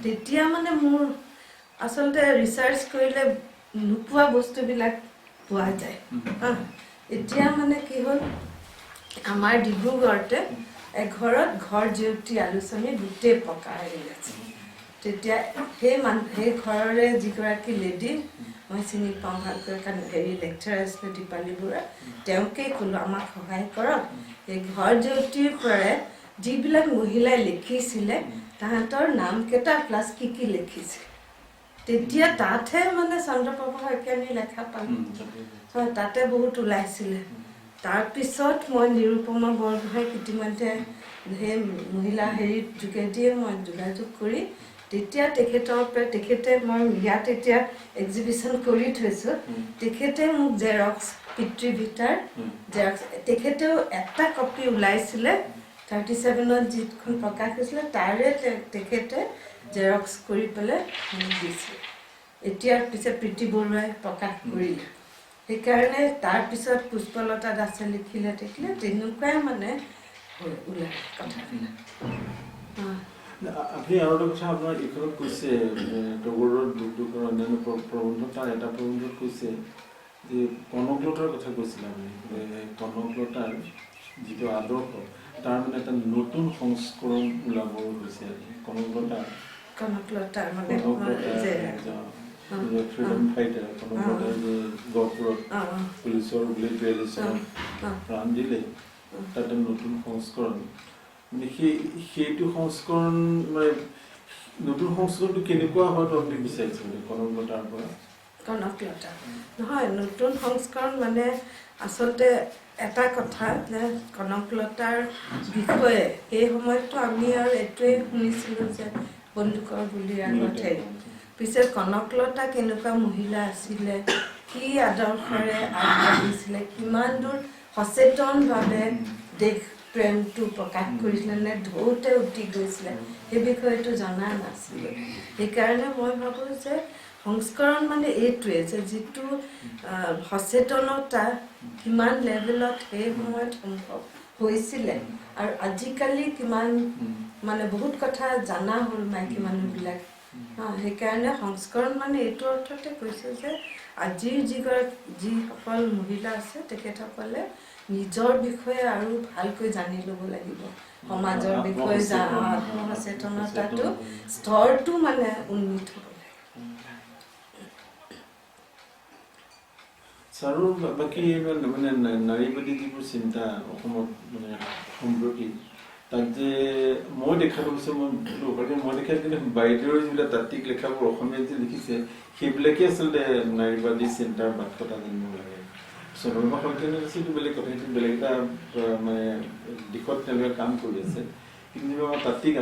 তেতিয়া মানে মোৰ আচলতে ৰিচাৰ্চ কৰিলে নোপোৱা বস্তুবিলাক পোৱা যায়। হা, এতিয়া মানে কি হ'ল, আমাৰ ডিব্ৰুগড়তে এঘৰত ঘৰ জেউতি আলোচনী গোটেই পকা হেৰি আছে। তেতিয়া সেই মানুহ, সেই ঘৰৰে যিগৰাকী লেডি মই চিনি পাওঁ ভালকৈ, কাৰণ হেৰি লেকচাৰ আছিলে দীপালী বৰুৱা, তেওঁকেই ক'লোঁ আমাক সহায় কৰক, এই ঘৰ জেউতিৰ পৰাই যিবিলাক মহিলাই লিখিছিলে তাহাঁতৰ নামকেইটা প্লাছ কি কি লিখিছিল। তেতিয়া তাতহে মানে চন্দ্ৰপ্ৰভা শইকীয়ানীৰ লেখা পালোঁ। হয়, তাতে বহুত ওলাইছিলে। তাৰপিছত মই নিৰুপমা বৰগোহাঁইক ইতিমধ্যে সেই মহিলা হেৰিৰ যোগেদিয়ে মই যোগাযোগ কৰি তেতিয়া তেখেতৰ পৰা, তেখেতে মই ইয়াত এতিয়া এক্সিবিশ্যন কৰি থৈছোঁ, তেখেতে মোক জেৰক্স পিতৃভিতাৰ জেৰক্স, তেখেতেও এটা কপি ওলাইছিলে 37ত যিখন প্ৰকাশ হৈছিলে, তাৰে তেখেতে জেৰক্স কৰি পেলাই মোক দিছিলে। এতিয়া পিছে প্ৰীতি বৰুৱাই প্ৰকাশ কৰিলে। সেইকাৰণে তাৰপিছত পুষ্পলতা দাসে লিখিলে, দেখিলে তেনেকুৱাই মানে ওলায় কথাবিলাক। আপুনি আৰু এটা কথা আপোনাৰ এইখনত কৈছে, তগৰৰ দুখ দুখৰ অন্যান্য প্ৰবন্ধ, তাৰ এটা প্ৰবন্ধত কৈছে যে কনকলতাৰ কথা কৈছিলে আপুনি, কনকলতাৰ যিটো আদৰ্শ তাৰ মানে এটা নতুন সংস্কৰণ ওলাব হৈছে। কনকলতা, কনকলতাৰ মানে ফ্ৰীডম ফাইটাৰ কনকলতাৰ যে গহপুৰত পুলিচৰ গুলীত 42 চনত প্ৰাণ দিলে, তাত এটা নতুন সংস্কৰণ, মানে সেইটো সংস্কৰণ মানে নতুন সংস্কৰণটো কেনেকুৱা হোৱাটো আপুনি বিচাৰিছে মানে কনকলতাৰ পৰা? কনকলতা নহয়, নতুন সংস্কৰণ মানে আচলতে এটা কথা যে কনকলতাৰ বিষয়ে সেই সময়ততো আমি আৰু এইটোৱে শুনিছিলোঁ যে বন্দুকৰ গুলীৰ আগত হেৰি, পিছে কনকলতা কেনেকুৱা মহিলা আছিলে, কি আদৰ্শৰে আগবাঢ়িছিলে, কিমান দূৰ সচেতনভাৱে দেশ প্ৰেমটো প্ৰকাশ কৰিছিলে নে ঢৌতে উটি গৈছিলে, সেই বিষয়েতো জনা নাছিলোঁ। সেইকাৰণে মই ভাবোঁ যে সংস্কৰণ মানে এইটোৱে যে যিটো সচেতনতা কিমান লেভেলত সেই সময়ত সম্ভৱ হৈছিলে আৰু আজিকালি কিমান মানে বহুত কথা জানা হ'ল মাইকী মানুহবিলাক। সেইকাৰণে সংস্কৰণ মানে এইটো অৰ্থতে কৈছোঁ যে আজিৰ যিসকল মহিলা আছে তেখেতসকলে নিজৰ বিষয়ে আৰু ভালকৈ জানি ল'ব লাগিব, সমাজৰ বিষয়ে আত্মসচেতনতাটো স্তৰটো মানে উন্নীত হ'ব লাগিব। ছাৰো বাকী মানে নাৰীবাদী যিবোৰ চিন্তা অসমত মানে সম্প্ৰতি তাত যে মই দেখাটো হৈছে, মই দেখাত কিন্তু বাইদেউৰ যিবিলাক তাত্ত্বিক লেখাবোৰ অসমীয়াত যে লিখিছে সেইবিলাকেই আচলতে নাৰীবাদী চিন্তাৰ বাট কটা যেন মোৰ লাগে। চন্দ্ৰপ্ৰভা শইকীয়ানী সেইটো বেলেগ কথা, সেইটো বেলেগ এটা মানে দিশত তেওঁলোকে কাম কৰি আছে। কিন্তু যিবোৰ আমাৰ তাত্ত্বিক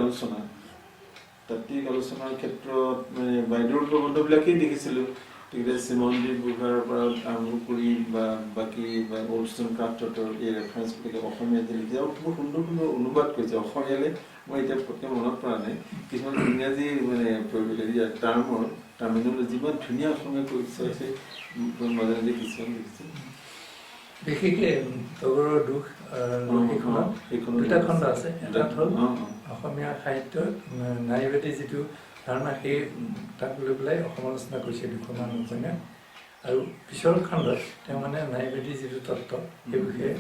আলোচনাৰ ক্ষেত্ৰত মানে বাইদেউৰ প্ৰবন্ধবিলাকেই দেখিছিলোঁ, তেখেতে চিমন্দি বুঢ়াৰ পৰা আৰম্ভ কৰি বা বাকী বা ওলষ্টন ক্ৰাফ্টৰ এই ৰেফাৰেঞ্চবিলাকে অসমীয়াত যে লিখিছে আৰু বহুত সুন্দৰ সুন্দৰ অনুবাদ কৰিছে অসমীয়ালৈ। মই এতিয়া পটকৈ মনত পৰা নাই, কিছুমান ইংৰাজী মানে টাৰ্মৰ টাৰ্মিনলজি ইমান ধুনীয়া অসমীয়া কৰিছে, মাজে মাজে কিছুমান দেখিছোঁ। বিশেষকৈ তগৰৰ দুখ সেইখনত দুটা খণ্ড আছে। এটাত হ'ল অসমীয়া সাহিত্যত নাৰীবাদী যিটো ধাৰণা সেই তাক লৈ পেলাই সমালোচনা কৰিছে দুখনমান উপন্যাস, আৰু পিছৰ খণ্ডত তেওঁ মানে নাৰীবাদী যিটো তত্ত্ব সেই বিষয়ে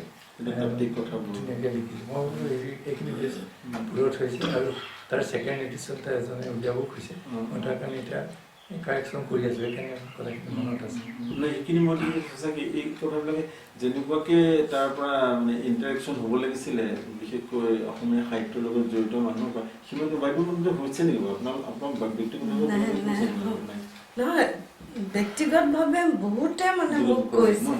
ধুনীয়াকৈ লিখিছে। মই বোলো এইখিনি বেছ পূৰঠ হৈছে আৰু তাৰ ছেকেণ্ড এডিশ্যন এটা এজনে উলিয়াব খুজিছে, মই তাৰ কাৰণে এতিয়া কাৰেকশ্যন কৰি আছোঁ, সেইকাৰণে কথাখিনি মনত আছে। মানে সেইখিনি মই সঁচাকৈ এই কথাবিলাকে যেনেকুৱাকৈ তাৰ পৰা মানে ইণ্টাৰেকশ্যন হ'ব লাগিছিলে বিশেষকৈ অসমীয়া সাহিত্যৰ লগত জড়িত মানুহৰ পৰা, সিমান বাইদেউ মনতে হৈছে নেকি বাৰু? আপোনাৰ ব্যক্তিগতভাৱে নহয়, ব্যক্তিগতভাৱে বহুতে মানে মোক কৈছে,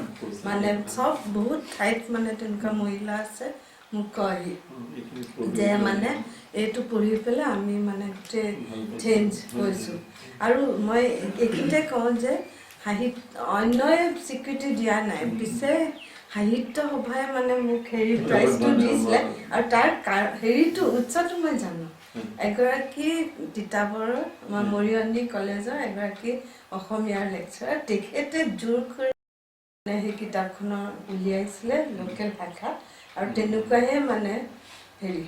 মানে চব বহুত ঠাইত মানে তেনেকুৱা মহিলা আছে মোক কয় যে মানে এইটো পঢ়ি পেলাই আমি মানে গোটেই চেঞ্জ হৈছোঁ। আৰু মই এইখিনিতে কওঁ যে সাহিত্য অন্যই স্বীকৃতি দিয়া নাই, পিছে সাহিত্য সভাই মানে মোক হেৰি প্ৰাইজটো দিছিলে আৰু তাৰ হেৰিটো উৎসটো মই জানো। এগৰাকী তিতাবৰৰ মৰিয়নি কলেজৰ এগৰাকী অসমীয়াৰ লেকচাৰাৰ, তেখেতে জোৰ কৰি সেই কিতাপখনৰ উলিয়াইছিলে লোকেল ভাষাত, আৰু তেনেকুৱাহে মানে হেৰি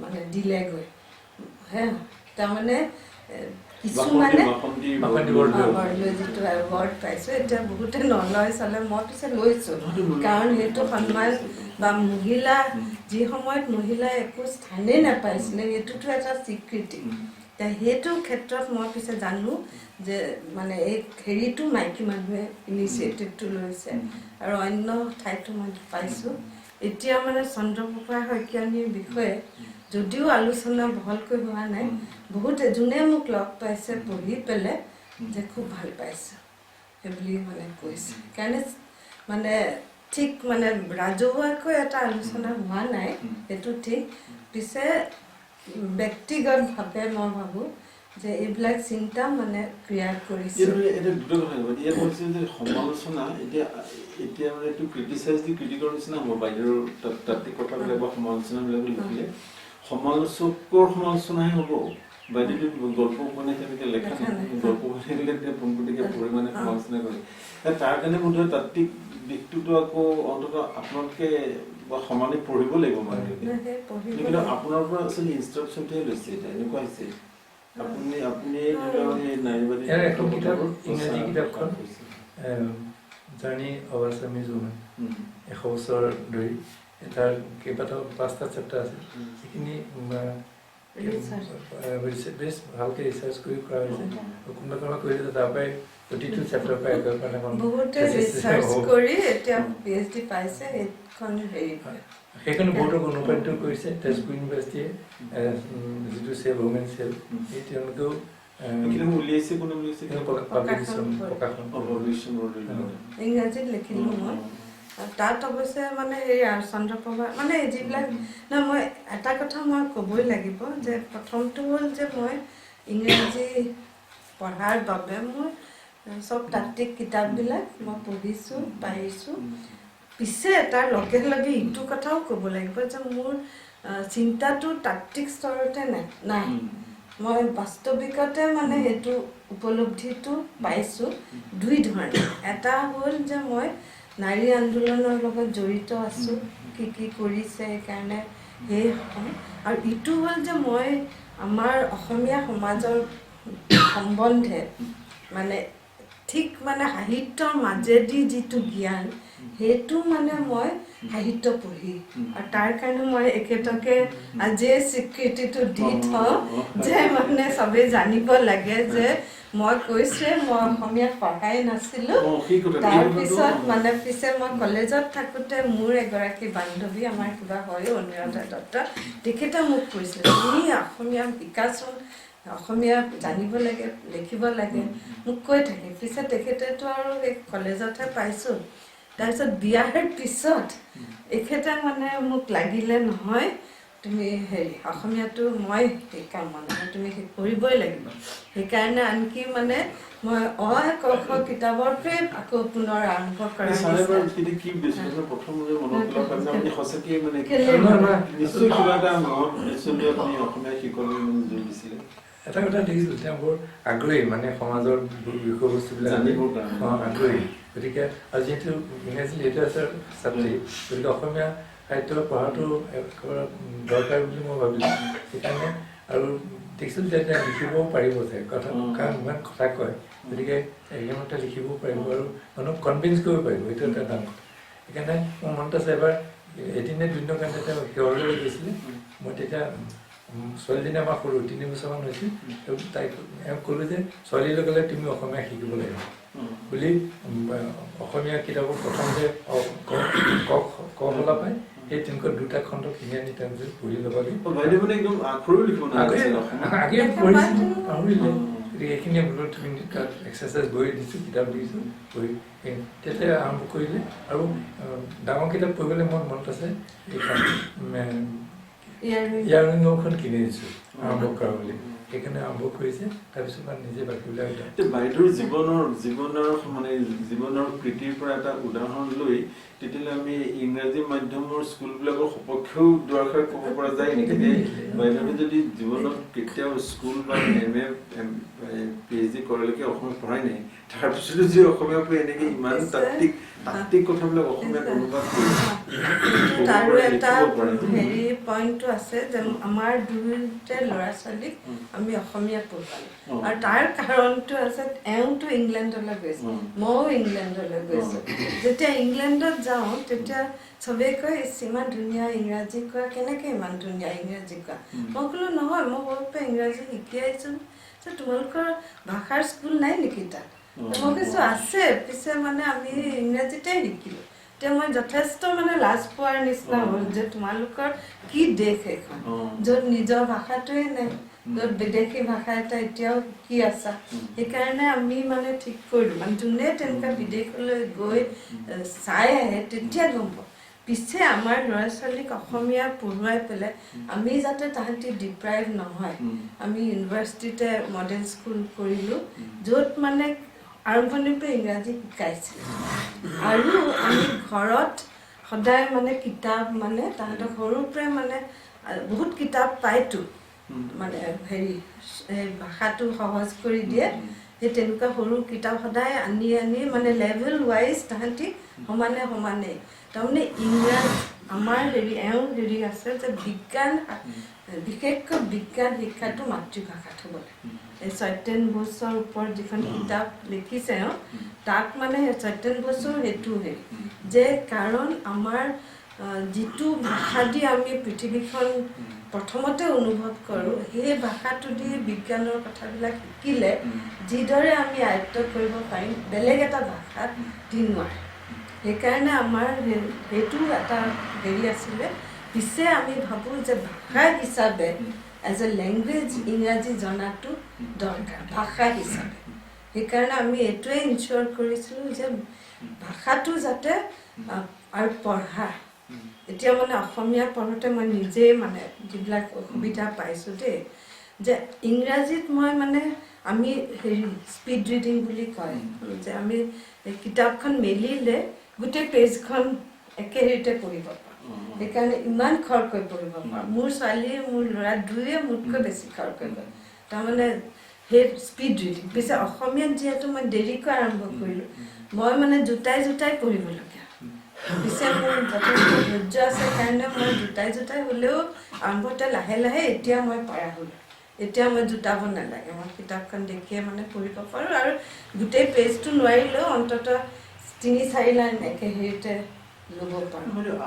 মানে দিলেগৈ হে। তাৰমানে কিছুমানে বৰদলৈ যিটো এৱাৰ্ড পাইছোঁ, এতিয়া বহুতে নলয় চালে, মই পিছে লৈছোঁ, কাৰণ সেইটো সন্মান বা মহিলা যি সময়ত মহিলাই একো স্থানেই নাপাইছিলে, সেইটোতো এটা স্বীকৃতি। এতিয়া সেইটো ক্ষেত্ৰত মই পিছে জানো যে মানে এই হেৰিটো মাইকী মানুহে ইনিচিয়েটিভটো লৈছে, আৰু অন্য ঠাইতো মই পাইছোঁ। এতিয়া মানে চন্দ্ৰপ্ৰভা শইকীয়ানীৰ বিষয়ে যদিও আলোচনা বহলকৈ হোৱা নাই, বহুতে যোনে মোক লগ পাইছে পঢ়ি পেলাই যে খুব ভাল পাইছে সেইবুলি মানে কৈছে। সেইকাৰণে মানে ঠিক মানে ৰাজহুৱাকৈ এটা আলোচনা হোৱা নাই, সেইটো ঠিক। পিছে ব্যক্তিগতভাৱে মই ভাবোঁ যে এইবিলাক চিন্তা মানে ক্ৰিয়া কৰিছে। ইয়াত হৈছে যে সমালোচনা এতিয়া এতিয়া মানে এইটো ক্ৰিটিচাইজ দি ক্ৰিটিকৰ নিচিনা হ'ব, বাহিৰৰ তাত্ত্বিক কথাবিলাক বা সমালোচনাবিলাক লিখিলে সমালোচকৰ সমালোচনাহে হ'ব। বাইদেউটো গল্প উপন্যাস তেনেকৈ লেখা নাই, গল্প উপন্যাস তেতিয়া পোনপটীয়াকৈ পঢ়ি মানে সমালোচনা কৰে। তাৰ কাৰণে বোধহয় তাত্ত্বিক দিশটোতো আকৌ অন্ততঃ আপোনালোকে বা সমানে পঢ়িব লাগিব মানে। কিন্তু আপোনাৰ পৰা আচলতে ইনষ্ট্ৰাকশ্যনটোহে লৈছে, এতিয়া এনেকুৱা হৈছে। আপুনি আপুনি নাৰীবাদী ইংৰাজী কিতাপখন জাৰ্ণি অফ আছামিজ উমেন 100 বছৰ ধৰি তাৰ কেইবাটাও 5টা চেপ্টাৰ আছে, সেইখিনি বেছ ভালকৈ ৰিচাৰ্চ কৰি কৰা হৈছে। কোনোবা কোনোবা কৰিছে, তাৰ পৰাই প্ৰতিটো চেপ্টাৰৰ পৰা বহুতে ৰিচাৰ্চ কৰি এতিয়া PhD পাইছে। সেইখন হেৰি সেইখন বহুতক অনুপ্ৰাণিত কৰিছে। তেজপুৰ ইউনিভাৰ্চিটিয়ে যিটো চেল ওমেন চেল, সেই তেওঁলোকেও উলিয়াইছে। কোনে উলিয়াইছে? প্ৰকাশন ইংৰাজীত লিখিলোঁ মই তাত। অৱশ্যে মানে হেৰি আৰু চন্দ্ৰপ্ৰভা মানে যিবিলাক নহয়, মই এটা কথা মই ক'বই লাগিব যে প্ৰথমটো হ'ল যে মই ইংৰাজী পঢ়াৰ বাবে মই চব তাত্ত্বিক কিতাপবিলাক মই পঢ়িছোঁ, পাৰিছোঁ। পিছে তাৰ লগে লগে ইটো কথাও ক'ব লাগিব যে মোৰ চিন্তাটো তাত্ত্বিক স্তৰতে নাই, মই বাস্তৱিকতে মানে সেইটো উপলব্ধিটো পাইছোঁ দুই ধৰণে। এটা হ'ল যে মই নাৰী আন্দোলনৰ লগত জড়িত আছোঁ, কি কি কৰিছে সেইকাৰণে সেই, আৰু ইটো হ'ল যে মই আমাৰ অসমীয়া সমাজৰ সম্বন্ধে মানে ঠিক মানে সাহিত্যৰ মাজেদি যিটো জ্ঞান, সেইটো মানে মই সাহিত্য পঢ়ি, আৰু তাৰ কাৰণে মই এখেতকে আজিয়ে স্বীকৃতিটো দি থওঁ যে মানে চবেই জানিব লাগে যে মই কৈছোৱে মই অসমীয়াত পঢ়াই নাছিলোঁ। তাৰপিছত মানে পিছে মই কলেজত থাকোঁতে মোৰ এগৰাকী বান্ধৱী, আমাৰ কিবা হয় অনুৰাধা দত্ত, তেখেতে মোক কৈছিলে তুমি অসমীয়া শিকাচোন, অসমীয়া জানিব লাগে, লিখিব লাগে, মোক কৈ থাকে। পিছে তেখেতেতো আৰু সেই কলেজতহে পাইছোঁ। তাৰপিছত বিয়াৰ পিছত এখেতে মানে মোক লাগিলে নহয় তুমি হেৰি অসমীয়াটো মই শিকাম, মানে তুমি কৰিবই লাগিব। সেইকাৰণে আনকি মানে মই অ ক খ কিতাপৰ পৰাই আকৌ পুনৰ আৰম্ভ কৰা। এটা কথা দেখিছিলোঁ, তেওঁ বৰ আগ্ৰহী, মানে সমাজৰ বিষয়বস্তুবিলাক আগ্ৰহী। গতিকে আৰু যিহেতু ইংৰাজী লিটাৰেচাৰ ছাত্ৰী, গতিকে অসমীয়া সাহিত্য পঢ়াটো একেবাৰে দৰকাৰ বুলি মই ভাবিলোঁ। সেইকাৰণে আৰু দেখিছিলোঁ যে তেওঁ লিখিবও পাৰিব চাগে কথা, কাৰণ ইমান কথা কয়, গতিকে সেইমতে লিখিবও পাৰিব আৰু মানুহক কনভিন্স কৰিব পাৰিব, সেইটো এটা ডাঙৰ কথা। সেইকাৰণে মোৰ মনত আছে এবাৰ এদিনে দুদিনৰ কাৰণে তেওঁ শিৱসাগৰলৈ গৈছিলে। মই তেতিয়া ছোৱালীজনী আমাৰ সৰু, 3 বছৰমান হৈছিল, তাইক এওঁক ক'লোঁ যে ছোৱালীলৈ গ'লে তুমি অসমীয়া শিকিব লাগিব বুলি। অসমীয়া কিতাপৰ প্ৰথম যে ক ক ফলা পায়, সেই তেনেকুৱা 2টা খণ্ড কিনি আনি তেওঁলোকে পঢ়ি ল'ব লাগে। আগে পঢ়িছিলোঁ, পাহৰিলে। গতিকে এইখিনিয়ে বোলো তুমি তাত এক্সাৰচাইজ বহি দিছোঁ, কিতাপ দিছোঁ পঢ়ি, তেতিয়া আৰম্ভ কৰিলে। আৰু ডাঙৰ কিতাপ পঢ়িবলৈ মোৰ মনত আছে, এইখন ইয়াৰ কিনি দিছোঁ আৰম্ভ কৰা বুলি, সেইকাৰণে আৰম্ভ কৰিছে। তাৰপিছত মানে নিজে বাকীবিলাক বাইদেউৰ জীৱনৰ মানে জীৱনৰ কৃতিৰ পৰা এটা উদাহৰণ লৈ তেতিয়াহ'লে আমি ইংৰাজী মাধ্যমৰ স্কুলবিলাকৰ সপক্ষেও দুআষাৰ ক'ব পৰা যায় নেকি? যে বাইদেৱে যদি জীৱনত কেতিয়াও স্কুল বা M A P H D কৰালৈকে অসমীয়া পঢ়াই নাই, তাৰপিছতো যি অসমীয়া পঢ়ি এনেকৈ ইমান তাত্ত্বিক তাত্ত্বিক কথাবিলাক অসমীয়াত অনুবাদ কৰি ক'ব আৰু পাৰে, এটা লিখিব পাৰে। হেৰি পইণ্টটো আছে যে আমাৰ দুয়োটা ল'ৰা ছোৱালীক আমি অসমীয়া পঢ়ালোঁ আৰু তাৰ কাৰণটো আছে, এওঁতো ইংলেণ্ডলৈ গৈছে, ময়ো ইংলেণ্ডলৈ গৈছোঁ। যেতিয়া ইংলেণ্ডত যাওঁ তেতিয়া চবেই কয়, ইছ, ইমান ধুনীয়া ইংৰাজী কোৱা, কেনেকৈ ইমান ধুনীয়া ইংৰাজী কোৱা? মই ক'লো, নহয়, মই সৰুৰ পৰা ইংৰাজী শিকি আহিছোঁ। যে তোমালোকৰ ভাষাৰ স্কুল নাই নেকি তাত? মই কৈছোঁ আছে, পিছে মানে আমি ইংৰাজীতে শিকিলোঁ। এতিয়া মই যথেষ্ট মানে লাজ পোৱাৰ নিচিনা হ'ল যে তোমালোকৰ কি দেশ এইখন, য'ত নিজৰ ভাষাটোৱে নাই, য'ত বিদেশী ভাষা এটা এতিয়াও শিকি আছা। সেইকাৰণে আমি মানে ঠিক কৰিলোঁ, মানে যোনে তেনেকুৱা বিদেশলৈ গৈ চাই আহে তেতিয়া গম পাওঁ। পিছে আমাৰ ল'ৰা ছোৱালীক অসমীয়া পঢ়ুৱাই পেলাই আমি যাতে তাহাঁতি ডিপ্ৰাইভ নহয়, আমি ইউনিভাৰ্চিটিতে মডেল স্কুল কৰিলোঁ, য'ত মানে আৰম্ভণিৰ পৰা ইংৰাজী শিকাইছিলে। আৰু আমি ঘৰত সদায় মানে কিতাপ, মানে তাহাঁতক সৰুৰ পৰাই মানে বহুত কিতাপ পায়তো, মানে হেৰি এই ভাষাটো সহজ কৰি দিয়ে, সেই তেনেকুৱা সৰু কিতাপ সদায় আনি আনি মানে লেভেল ৱাইজ তাহাঁতি সমানে সমানে, তাৰমানে ইংৰাজী আমাৰ হেৰি এওঁ হেৰি আছে যে বিজ্ঞান, বিশেষকৈ বিজ্ঞান শিক্ষাটো মাতৃভাষাত হ'ব লাগে। এই সত্যেন বোসৰ ওপৰত যিখন কিতাপ লিখিছে এওঁ, তাক মানে সত্যেন বোসৰ সেইটো হেৰি যে কাৰণ আমাৰ যিটো ভাষা দি আমি পৃথিৱীখন প্ৰথমতে অনুভৱ কৰোঁ, সেই ভাষাটো দি বিজ্ঞানৰ কথাবিলাক শিকিলে যিদৰে আমি আয়ত্ব কৰিব পাৰিম, বেলেগ এটা ভাষা দি নোৱাৰে। সেইকাৰণে আমাৰ সেইটো এটা হেৰি আছিলে। পিছে আমি ভাবোঁ যে ভাষা হিচাপে এজ এ লেংগুৱেজ ইংৰাজী জনাটো দৰকাৰ ভাষা হিচাপে। সেইকাৰণে আমি এইটোৱে ইনচিয়ৰ কৰিছিলোঁ যে ভাষাটো যাতে আৰু পঢ়া, এতিয়া মানে অসমীয়া পঢ়োঁতে মই নিজেই মানে যিবিলাক অসুবিধা পাইছোঁ দেই, যে ইংৰাজীত মই মানে আমি হেৰি স্পীড ৰিডিং বুলি কয় যে আমি কিতাপখন মেলিলে গোটেই পেজখন একে হেৰিতে পঢ়িব পাৰোঁ, সেইকাৰণে ইমান খৰকৈ পঢ়িব পাৰোঁ। মোৰ ছোৱালীয়ে মোৰ ল'ৰা দুয়োৱে মোতকৈ বেছি খৰকৈ পঢ়ে, তাৰমানে সেই স্পীড ৰিডিং। পিছে অসমীয়াত যিহেতু মই দেৰিকৈ আৰম্ভ কৰিলোঁ, মই মানে জোতাই জোতাই পঢ়িবলগীয়া। পিছে মোৰ যথেষ্ট ধৈৰ্য আছে কাৰণে মই জোতাই জোতাই হ'লেও আৰম্ভতে লাহে লাহে এতিয়া মই পাৰা হ'লোঁ। এতিয়া মই জোতাব নালাগে, মই কিতাপখন দেখিয়ে মানে পঢ়িব পাৰোঁ। আৰু গোটেই পেজটো নোৱাৰিলেও অন্ততঃ 3-4 লাইন একে হেৰিতে ল'ব পাৰোঁ।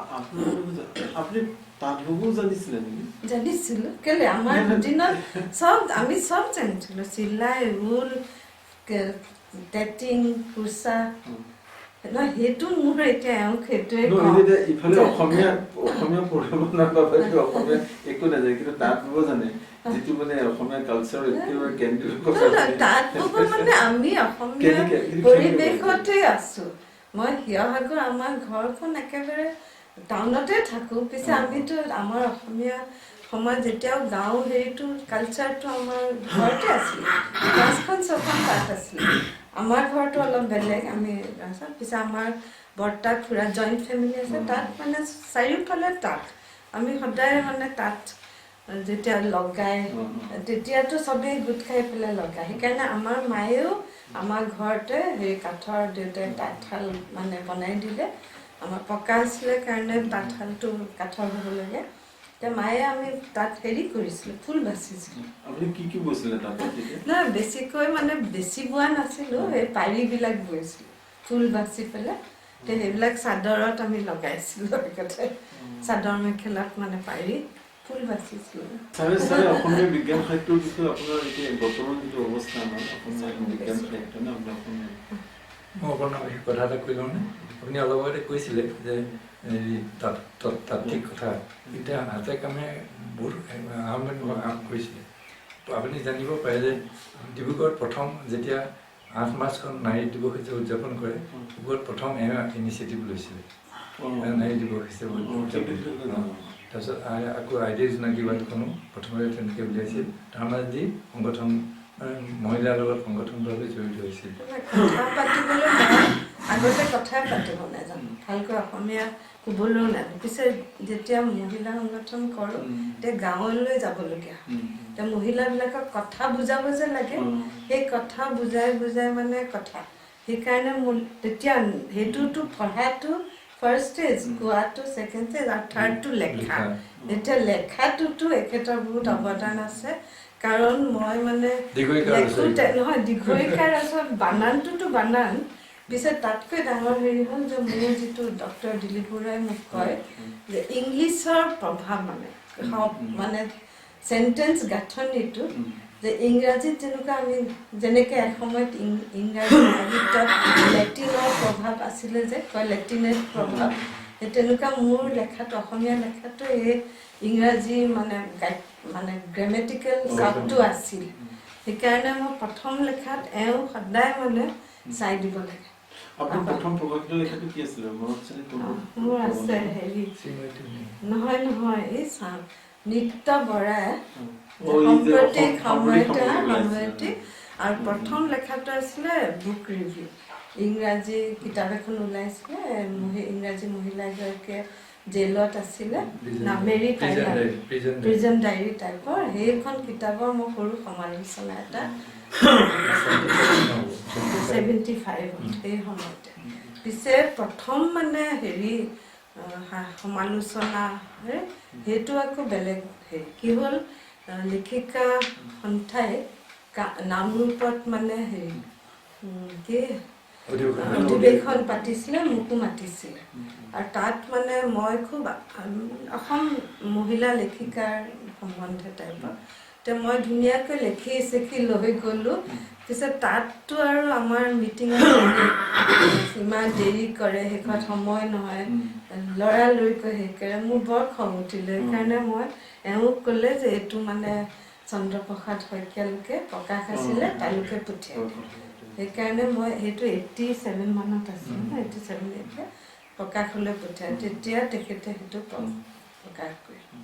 আপুনি তাঁত ববও জানিছিলে নেকি? জানিছিলোঁ, কেলে আমাৰ দিনত চব আমি চব জানিছিলোঁ, চিলাই, ঊল, টেটিং, কুৰ্চা। নহয়, সেইটো মোৰ এতিয়া এওঁক সেইটোৱে নহয়, কওঁ। এতিয়া ইফালে অসমীয়া অসমীয়া পঢ়িব নাপায়, অসমীয়া একো নাজানে, কিন্তু তাঁত বব জানে, যিটো মানে অসমীয়া কালচাৰ একেবাৰে কেন্দ্ৰীয় কথা। নহয়, তাঁত বব মানে আমি অসমীয়া কেনেকে পৰিৱেশতে আছো। মই শিৱসাগৰ, আমাৰ ঘৰখন একেবাৰে টাউনতে থাকোঁ, পিছে আমিতো আমাৰ অসমীয়া সমাজ এতিয়াও গাঁও হেৰিটো কালচাৰটো আমাৰ ঘৰতে আছিলে, 5খন 6খন তাঁত আছিলে। আমাৰ ঘৰটো অলপ বেলেগ, আমি পিছে আমাৰ বৰ্তা খুৰা জইণ্ট ফেমিলি আছে, তাত মানে চাৰিওফালে তাঁত, আমি সদায় মানে তাঁত যেতিয়া লগাই তেতিয়াতো চবেই গোট খাই পেলাই লগায়। সেইকাৰণে আমাৰ মায়েও আমাৰ ঘৰতে হেৰি কাঠৰ দেউতাই তাঁতশাল মানে বনাই দিলে। আমাৰ পকা আছিলে কাৰণে তাঁতশালটো কাঠৰ হ'ব লাগে। এতিয়া মায়ে আমি তাত হেৰি কৰিছিলোঁ, ফুল বাচিছিলোঁ। আপুনি কি কি বৈছিলে তাত তেতিয়া? নহয়, বেছিকৈ মানে বেছি বোৱা নাছিলোঁ, সেই পাৰিবিলাক বৈছিলোঁ, ফুল বাচি পেলাই। এতিয়া সেইবিলাক চাদৰত আমি লগাইছিলোঁ আগতে, চাদৰ মেখেলাত মানে পাৰি ফুল বাচিছিলোঁ। ছাৰে ছাৰে অসমীয়া বিজ্ঞান সাহিত্যৰ বিষয়ে আপোনাৰ এতিয়া বৰ্তমান যিটো অৱস্থা আমাৰ অসমীয়া বিজ্ঞান সাহিত্য নে আপোনাৰ অসমীয়া? মই আপোনাক সেই কথা এটা কৈ লওঁনে? আপুনি অলপ আগতে কৈছিলে যে এই তাত্ত্বিক কথা, এতিয়া হাতে কামে বহুত আৰম্ভণি কাম কৰিছিলে। তো আপুনি জানিব পাৰে যে ডিব্ৰুগড়ত প্ৰথম যেতিয়া 8 মাৰ্চখন নাৰী দিৱস হিচাপে উদযাপন কৰে, ডিব্ৰুগড়ত প্ৰথম এওঁ ইনিচিয়েটিভ লৈছিলে নাৰী দিৱস হিচাপে উদযাপন। তাৰপিছত আকৌ আইডিয়া জোনাকী বাটখনো প্ৰথমতে তেনেকৈ উলিয়াইছিল। তাৰ মাজেদি সংগঠন, মানে মহিলাৰ লগত সংগঠনভাৱে জড়িত হৈছিল। কথা পাতিবলৈ মই আগতে কথাই পাতিব নাজানো, ভালকৈ অসমীয়া ক'বলৈও নাজানো। পিছে যেতিয়া মহিলা সংগঠন কৰোঁ তেতিয়া গাঁৱলৈ যাবলগীয়া হয়, এতিয়া মহিলাবিলাকক কথা বুজাব যে লাগে, সেই কথা বুজাই বুজাই মানে কথা সেইকাৰণে মোৰ তেতিয়া সেইটোতো পঢ়াটো ফাৰ্ষ্ট ষ্টেজ, কোৱাটো ছেকেণ্ড ষ্টেজ আৰু থাৰ্ডটো লেখা। এতিয়া লেখাটোতো এখেতৰ বহুত অৱদান আছে, কাৰণ মই মানে নহয় দীঘৰিকাৰ আচল বানানটোতো বানান, পিছে তাতকৈ ডাঙৰ হেৰি হ'ল যে মোৰ যিটো ডক্টৰ দিলীপ বৰুৱাই মোক কয় যে ইংলিছৰ প্ৰভাৱ মানে মানে চেণ্টেঞ্চ গাঁথনিটো যে ইংৰাজীত যেনেকুৱা আমি যেনেকৈ এসময়ত ইংৰাজী সাহিত্যত লেটিনৰ প্ৰভাৱ আছিলে যে কয় লেটিনেট প্ৰভাৱ, সেই তেনেকুৱা মোৰ লেখাটো অসমীয়া লেখাটো এই ইংৰাজী মানে মানে গ্ৰেমেটিকেল চাপটো আছিল। সেইকাৰণে মই প্ৰথম লেখাত এওঁ সদায় মানে চাই দিব লাগে। মোৰ আছে হেৰি নহয় নহয় এই চাওঁ নিত্য বৰাই সাম্প্ৰতিক সময়তে সময়তে আৰু প্ৰথম লেখাটো আছিলে বুক ৰিভিউ, ইংৰাজী কিতাপ এখন ওলাইছিলে, ইংৰাজী মহিলা এগৰাকীয়ে জেলত আছিলে, নামেৰি প্ৰিজন ডায়েৰী টাইপৰ, সেইখন কিতাপৰ মোৰ সৰু সমালোচনা এটা 75 সেই সময়তে। পিছে প্ৰথম মানে হেৰি সমালোচনা সেইটো আকৌ বেলেগ হেৰি কি হ'ল, লেখিকা সন্থাই নামৰূপত মানে হেৰি কি অধিৱেশন পাতিছিলে, মোকো মাতিছিলে আৰু তাত মানে মই খুব অসম মহিলা লেখিকাৰ সম্বন্ধে টাইপৰ তে মই ধুনীয়াকৈ লেখি চেখি লৈ গ'লোঁ। পিছত তাততো আৰু আমাৰ মিটিঙত ইমান দেৰি কৰে, শেষত সময় নহয়, লৰালৰিকৈ শেষ কৰে, মোৰ বৰ খং উঠিলে। সেইকাৰণে মই এওঁক ক'লে যে এইটো মানে চন্দ্ৰপ্ৰসাদ শইকীয়ালৈকে প্ৰকাশ আছিলে তালৈকে পঠিয়াই। সেইকাৰণে মই সেইটো 87 মানত আছিলে, 87 এতিয়া প্ৰকাশলৈ পঠিয়াই, তেতিয়া তেখেতে সেইটো প্ৰকাশ কৰিলে।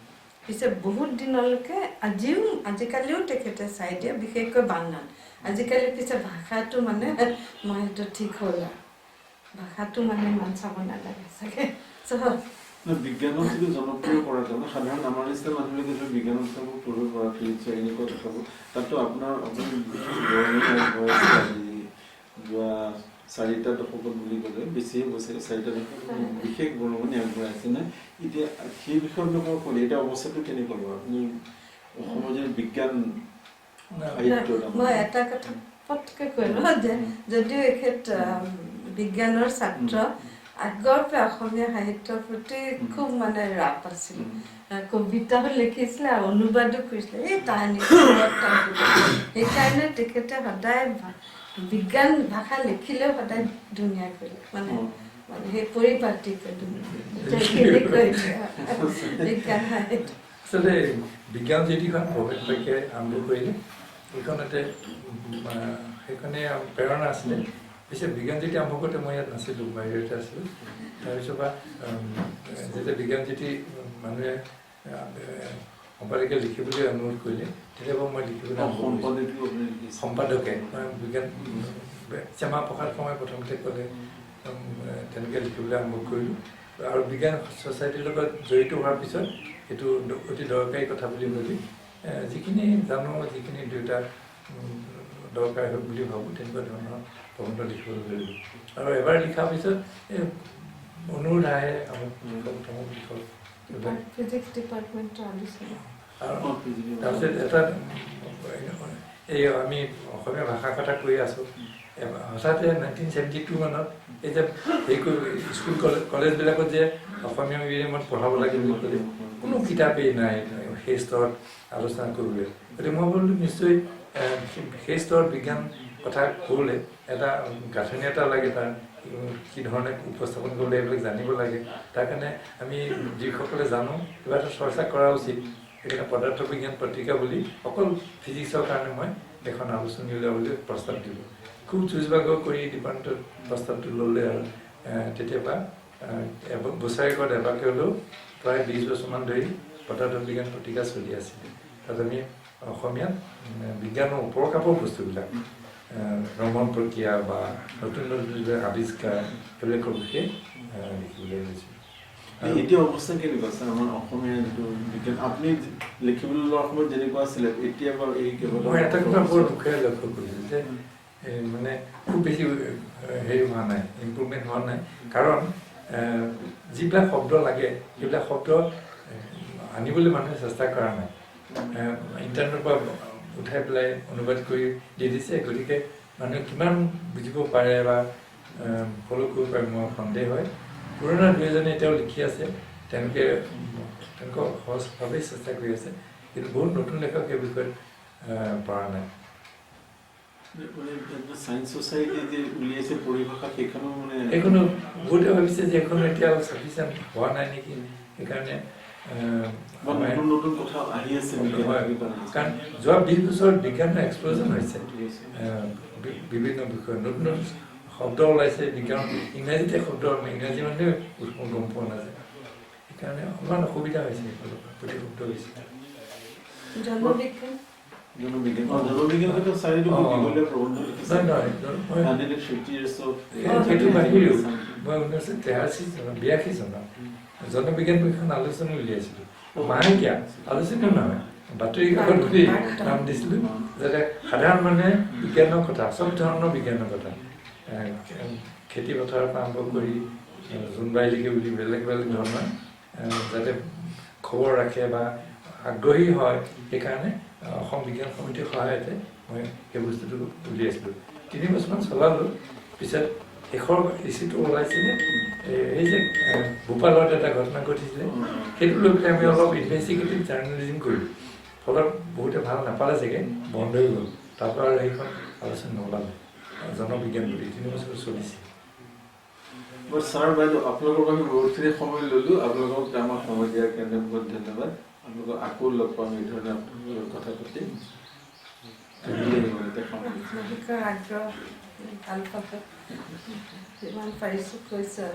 পিছে বহুত দিনলৈকে আজিও আজিকালিও তেখেতে চাই দিয়ে, বিশেষকৈ বানান। আজিকালি পিছে ভাষাটো মানে মই সেইটো ঠিক হ'ল আৰু ভাষাটো মানে ইমান চাব নালাগে চাগে। বিজ্ঞানক যিটো জনপ্ৰিয় কৰাটো মানে সাধাৰণ আমাৰ নিচিনা মানুহবিলাকে যিটো বিজ্ঞানৰ কথাবোৰ পঢ়িব পৰা ফিজিক্সৰ এনেকুৱা কথাবোৰ, তাততো আপোনাৰ আপুনি বিশেষ বৰঙণি আগবঢ়াইছে। আজি যোৱা 4টা দশকত বুলি ক'লে বেছিয়ে হৈছে, 4টা দশকত বিশেষ বৰঙণি আগবঢ়াইছে নে? এতিয়া সেই বিষয়ত মই ক'লে এতিয়া অৱস্থাটো কেনেকুৱা বাৰু আপুনি অসমৰ যে বিজ্ঞান সাহিত্য? মই এটা কথা পটকৈ কৈ লওঁ যে যদিও এখেত বিজ্ঞানৰ ছাত্ৰ, আগৰ পৰা অসমীয়া সাহিত্যৰ প্ৰতি খুব মানে ৰাপ আছিল, কবিতাও লিখিছিলে আৰু অনুবাদো কৰিছিলে এই তাহানি। সেইকাৰণে তেখেতে সদায় বিজ্ঞান ভাষা লিখিলেও সদায় ধুনীয়াকৈ মানে মানে সেই পৰিপাটিকৈ বিজ্ঞান সাহিত্য। আচলতে বিজ্ঞান জ্যোতিখন ভৱেশ শইকীয়াই আৰম্ভ কৰিলে, সেইখনতে সেইখনে প্ৰেৰণা আছিলে। পিছে বিজ্ঞান জ্যোতি আৰম্ভ কৰোঁতে মই ইয়াত নাছিলোঁ, বাহিৰতে আছিলোঁ। তাৰপিছৰ পৰা যেতিয়া বিজ্ঞান জ্যোতি মানুহে সম্পাদকে লিখিবলৈ অনুৰোধ কৰিলে, তেতিয়াৰ পৰা মই লিখিবলৈ সম্পাদকে বিজ্ঞান শ্যামা প্ৰসাদ শৰ্মাই প্ৰথমতে ক'লে, তেনেকৈ লিখিবলৈ আৰম্ভ কৰিলোঁ। আৰু বিজ্ঞান ছ'চাইটিৰ লগত জড়িত হোৱাৰ পিছত সেইটো অতি দৰকাৰী কথা বুলি ভাবি যিখিনি জানো, যিখিনি দুয়োটা দৰকাৰ হয় বুলি ভাবোঁ, তেনেকুৱা ধৰণৰ প্ৰবন্ধ লিখিবলৈ ধৰিলোঁ। আৰু এবাৰ লিখাৰ পিছত এই অনুৰোধ আহে, আমুক লিখক তামুক লিখক। আৰু তাৰপিছত এটা এই আমি অসমীয়া ভাষাৰ কথা কৈ আছোঁ, হঠাতে 1972 মানত এই যে হেৰি কৰি স্কুল কলেজবিলাকত যে অসমীয়া মিডিয়ামত পঢ়াব লাগে বুলি ক'লে, কোনো কিতাপেই নাই সেই স্তৰত আলোচনা কৰিবলৈ। গতিকে মই বোলো নিশ্চয় সেই স্তৰত বিজ্ঞান কথা ক'বলৈ এটা গাঁথনি এটা লাগে, তাৰ কি ধৰণে উপস্থাপন কৰিবলৈ এইবিলাক জানিব লাগে। তাৰ কাৰণে আমি যিসকলে জানো কিবা এটা চৰ্চা কৰা উচিত। সেইকাৰণে পদাৰ্থ বিজ্ঞান পত্ৰিকা বুলি অকল ফিজিক্সৰ কাৰণে মই এখন আলোচনী উলিয়াবলৈ প্ৰস্তাৱ দিলোঁ। খুব যুঁজ বাগৰ কৰি ডিপাৰ্টমেণ্টত প্ৰস্তাৱটো ল'লে আৰু তেতিয়াৰ পৰা বছৰেকত এবাৰকৈ হ'লেও প্ৰায় 20 বছৰমান ধৰি পদাৰ্থ বিজ্ঞান পত্ৰিকা চলি আছিলে। তাত আমি অসমীয়াত বিজ্ঞানৰ ওপৰ কাপৰ বস্তুবিলাক, ৰমন প্ৰক্ৰিয়া বা নতুন নতুন যিবিলাক আৱিষ্কাৰ, সেইবিলাকৰ বিষয়ে লিখিবলৈ লৈছিলোঁ। এতিয়া অৱস্থা কেনেকুৱা আছে আমাৰ অসমীয়া যিটো বিজ্ঞান আপুনি লিখিবলৈ লোৱাৰ সময়ত যেনেকুৱা আছিলে এতিয়া বাৰু এই মই এটা কথা বৰ দুখেৰে লক্ষ্য কৰিছোঁ যে মানে খুব বেছি হেৰি হোৱা নাই, ইম্প্ৰুভমেণ্ট হোৱা নাই। কাৰণ যিবিলাক শব্দ লাগে সেইবিলাক শব্দ আনিবলৈ মানুহে চেষ্টা কৰা নাই, ইণ্টাৰনেটৰ পৰা উঠাই পেলাই অনুবাদ কৰি দি দিছে। গতিকে মানুহে কিমান বুজিব পাৰে বা ফ'ল' কৰিব পাৰে মোৰ সন্দেহ হয়। পুৰণা দুই এজনে এতিয়াও লিখি আছে, তেওঁলোকে তেওঁলোকক সহজভাৱেই চেষ্টা কৰি আছে, কিন্তু বহুত নতুন লেখক সেই বিষয়ত পৰা নাই। সেইখনো বহুতে ভাবিছে যে সেইখনো এতিয়া চাফিচিয়েণ্ট হোৱা নাই নেকি, সেইকাৰণে কাৰণ যোৱা 20 বছৰত বিজ্ঞানৰ এক্সপ্ল'জন হৈছে, বিভিন্ন বিষয়ত নতুন নতুন শব্দ ওলাইছে, বিজ্ঞান ইংৰাজীতে শব্দ, ইংৰাজী মানুহে গম পোৱা নাযায়, সেইকাৰণে অকণমান অসুবিধা হৈছে, প্ৰতিশব্দ হৈছে। সেইটো বাহিৰেও মই 1983 চনত 82 চনত জনবিজ্ঞান এখন আলোচনী উলিয়াইছিলোঁ, মাহেকীয়া আলোচনীও নহয়, বাতৰি কাকত বুলি নাম দিছিলোঁ, যাতে সাধাৰণ মানুহে বিজ্ঞানৰ কথা, চব ধৰণৰ বিজ্ঞানৰ কথা, খেতি পথাৰৰ পৰা আৰম্ভ কৰি জোনবাইলৈকে বুলি বেলেগ বেলেগ ধৰণৰ যাতে খবৰ ৰাখে বা আগ্ৰহী হয়, সেইকাৰণে অসম বিজ্ঞান সমিতিৰ সহায়তে মই সেই বস্তুটো উলিয়াইছিলোঁ। 3 বছৰমান চলালোঁ। পিছত শেষৰ ইছ্যুটো ওলাইছিলে এই যে ভূপালত এটা ঘটনা ঘটিছিলে, সেইটো লৈ পেলাই আমি অলপ ইনভেষ্টিগেটিভ জাৰ্নেলিজিম কৰিলোঁ, ফলত বহুতে ভাল নাপালে চাগে, বন্ধ হৈ গ'ল। তাৰপৰা আৰু সেইখন আলোচনা নোলালে, জনবিজ্ঞান বুলি 3 বছৰ চলিছে। ছাৰ বাইদেউ, আপোনালোকৰ আমি বহুতখিনি সময় ল'লোঁ, আপোনালোকক আমাক সময় দিয়াৰ কাৰণে বহুত ধন্যবাদ। আপোনালোকক আকৌ লগ পাম, এই ধৰণে আপোনালোকৰ কথা পাতিম। আগ্ৰহ ভাল পাব, যিমান পাৰিছোঁ কৈছোঁ।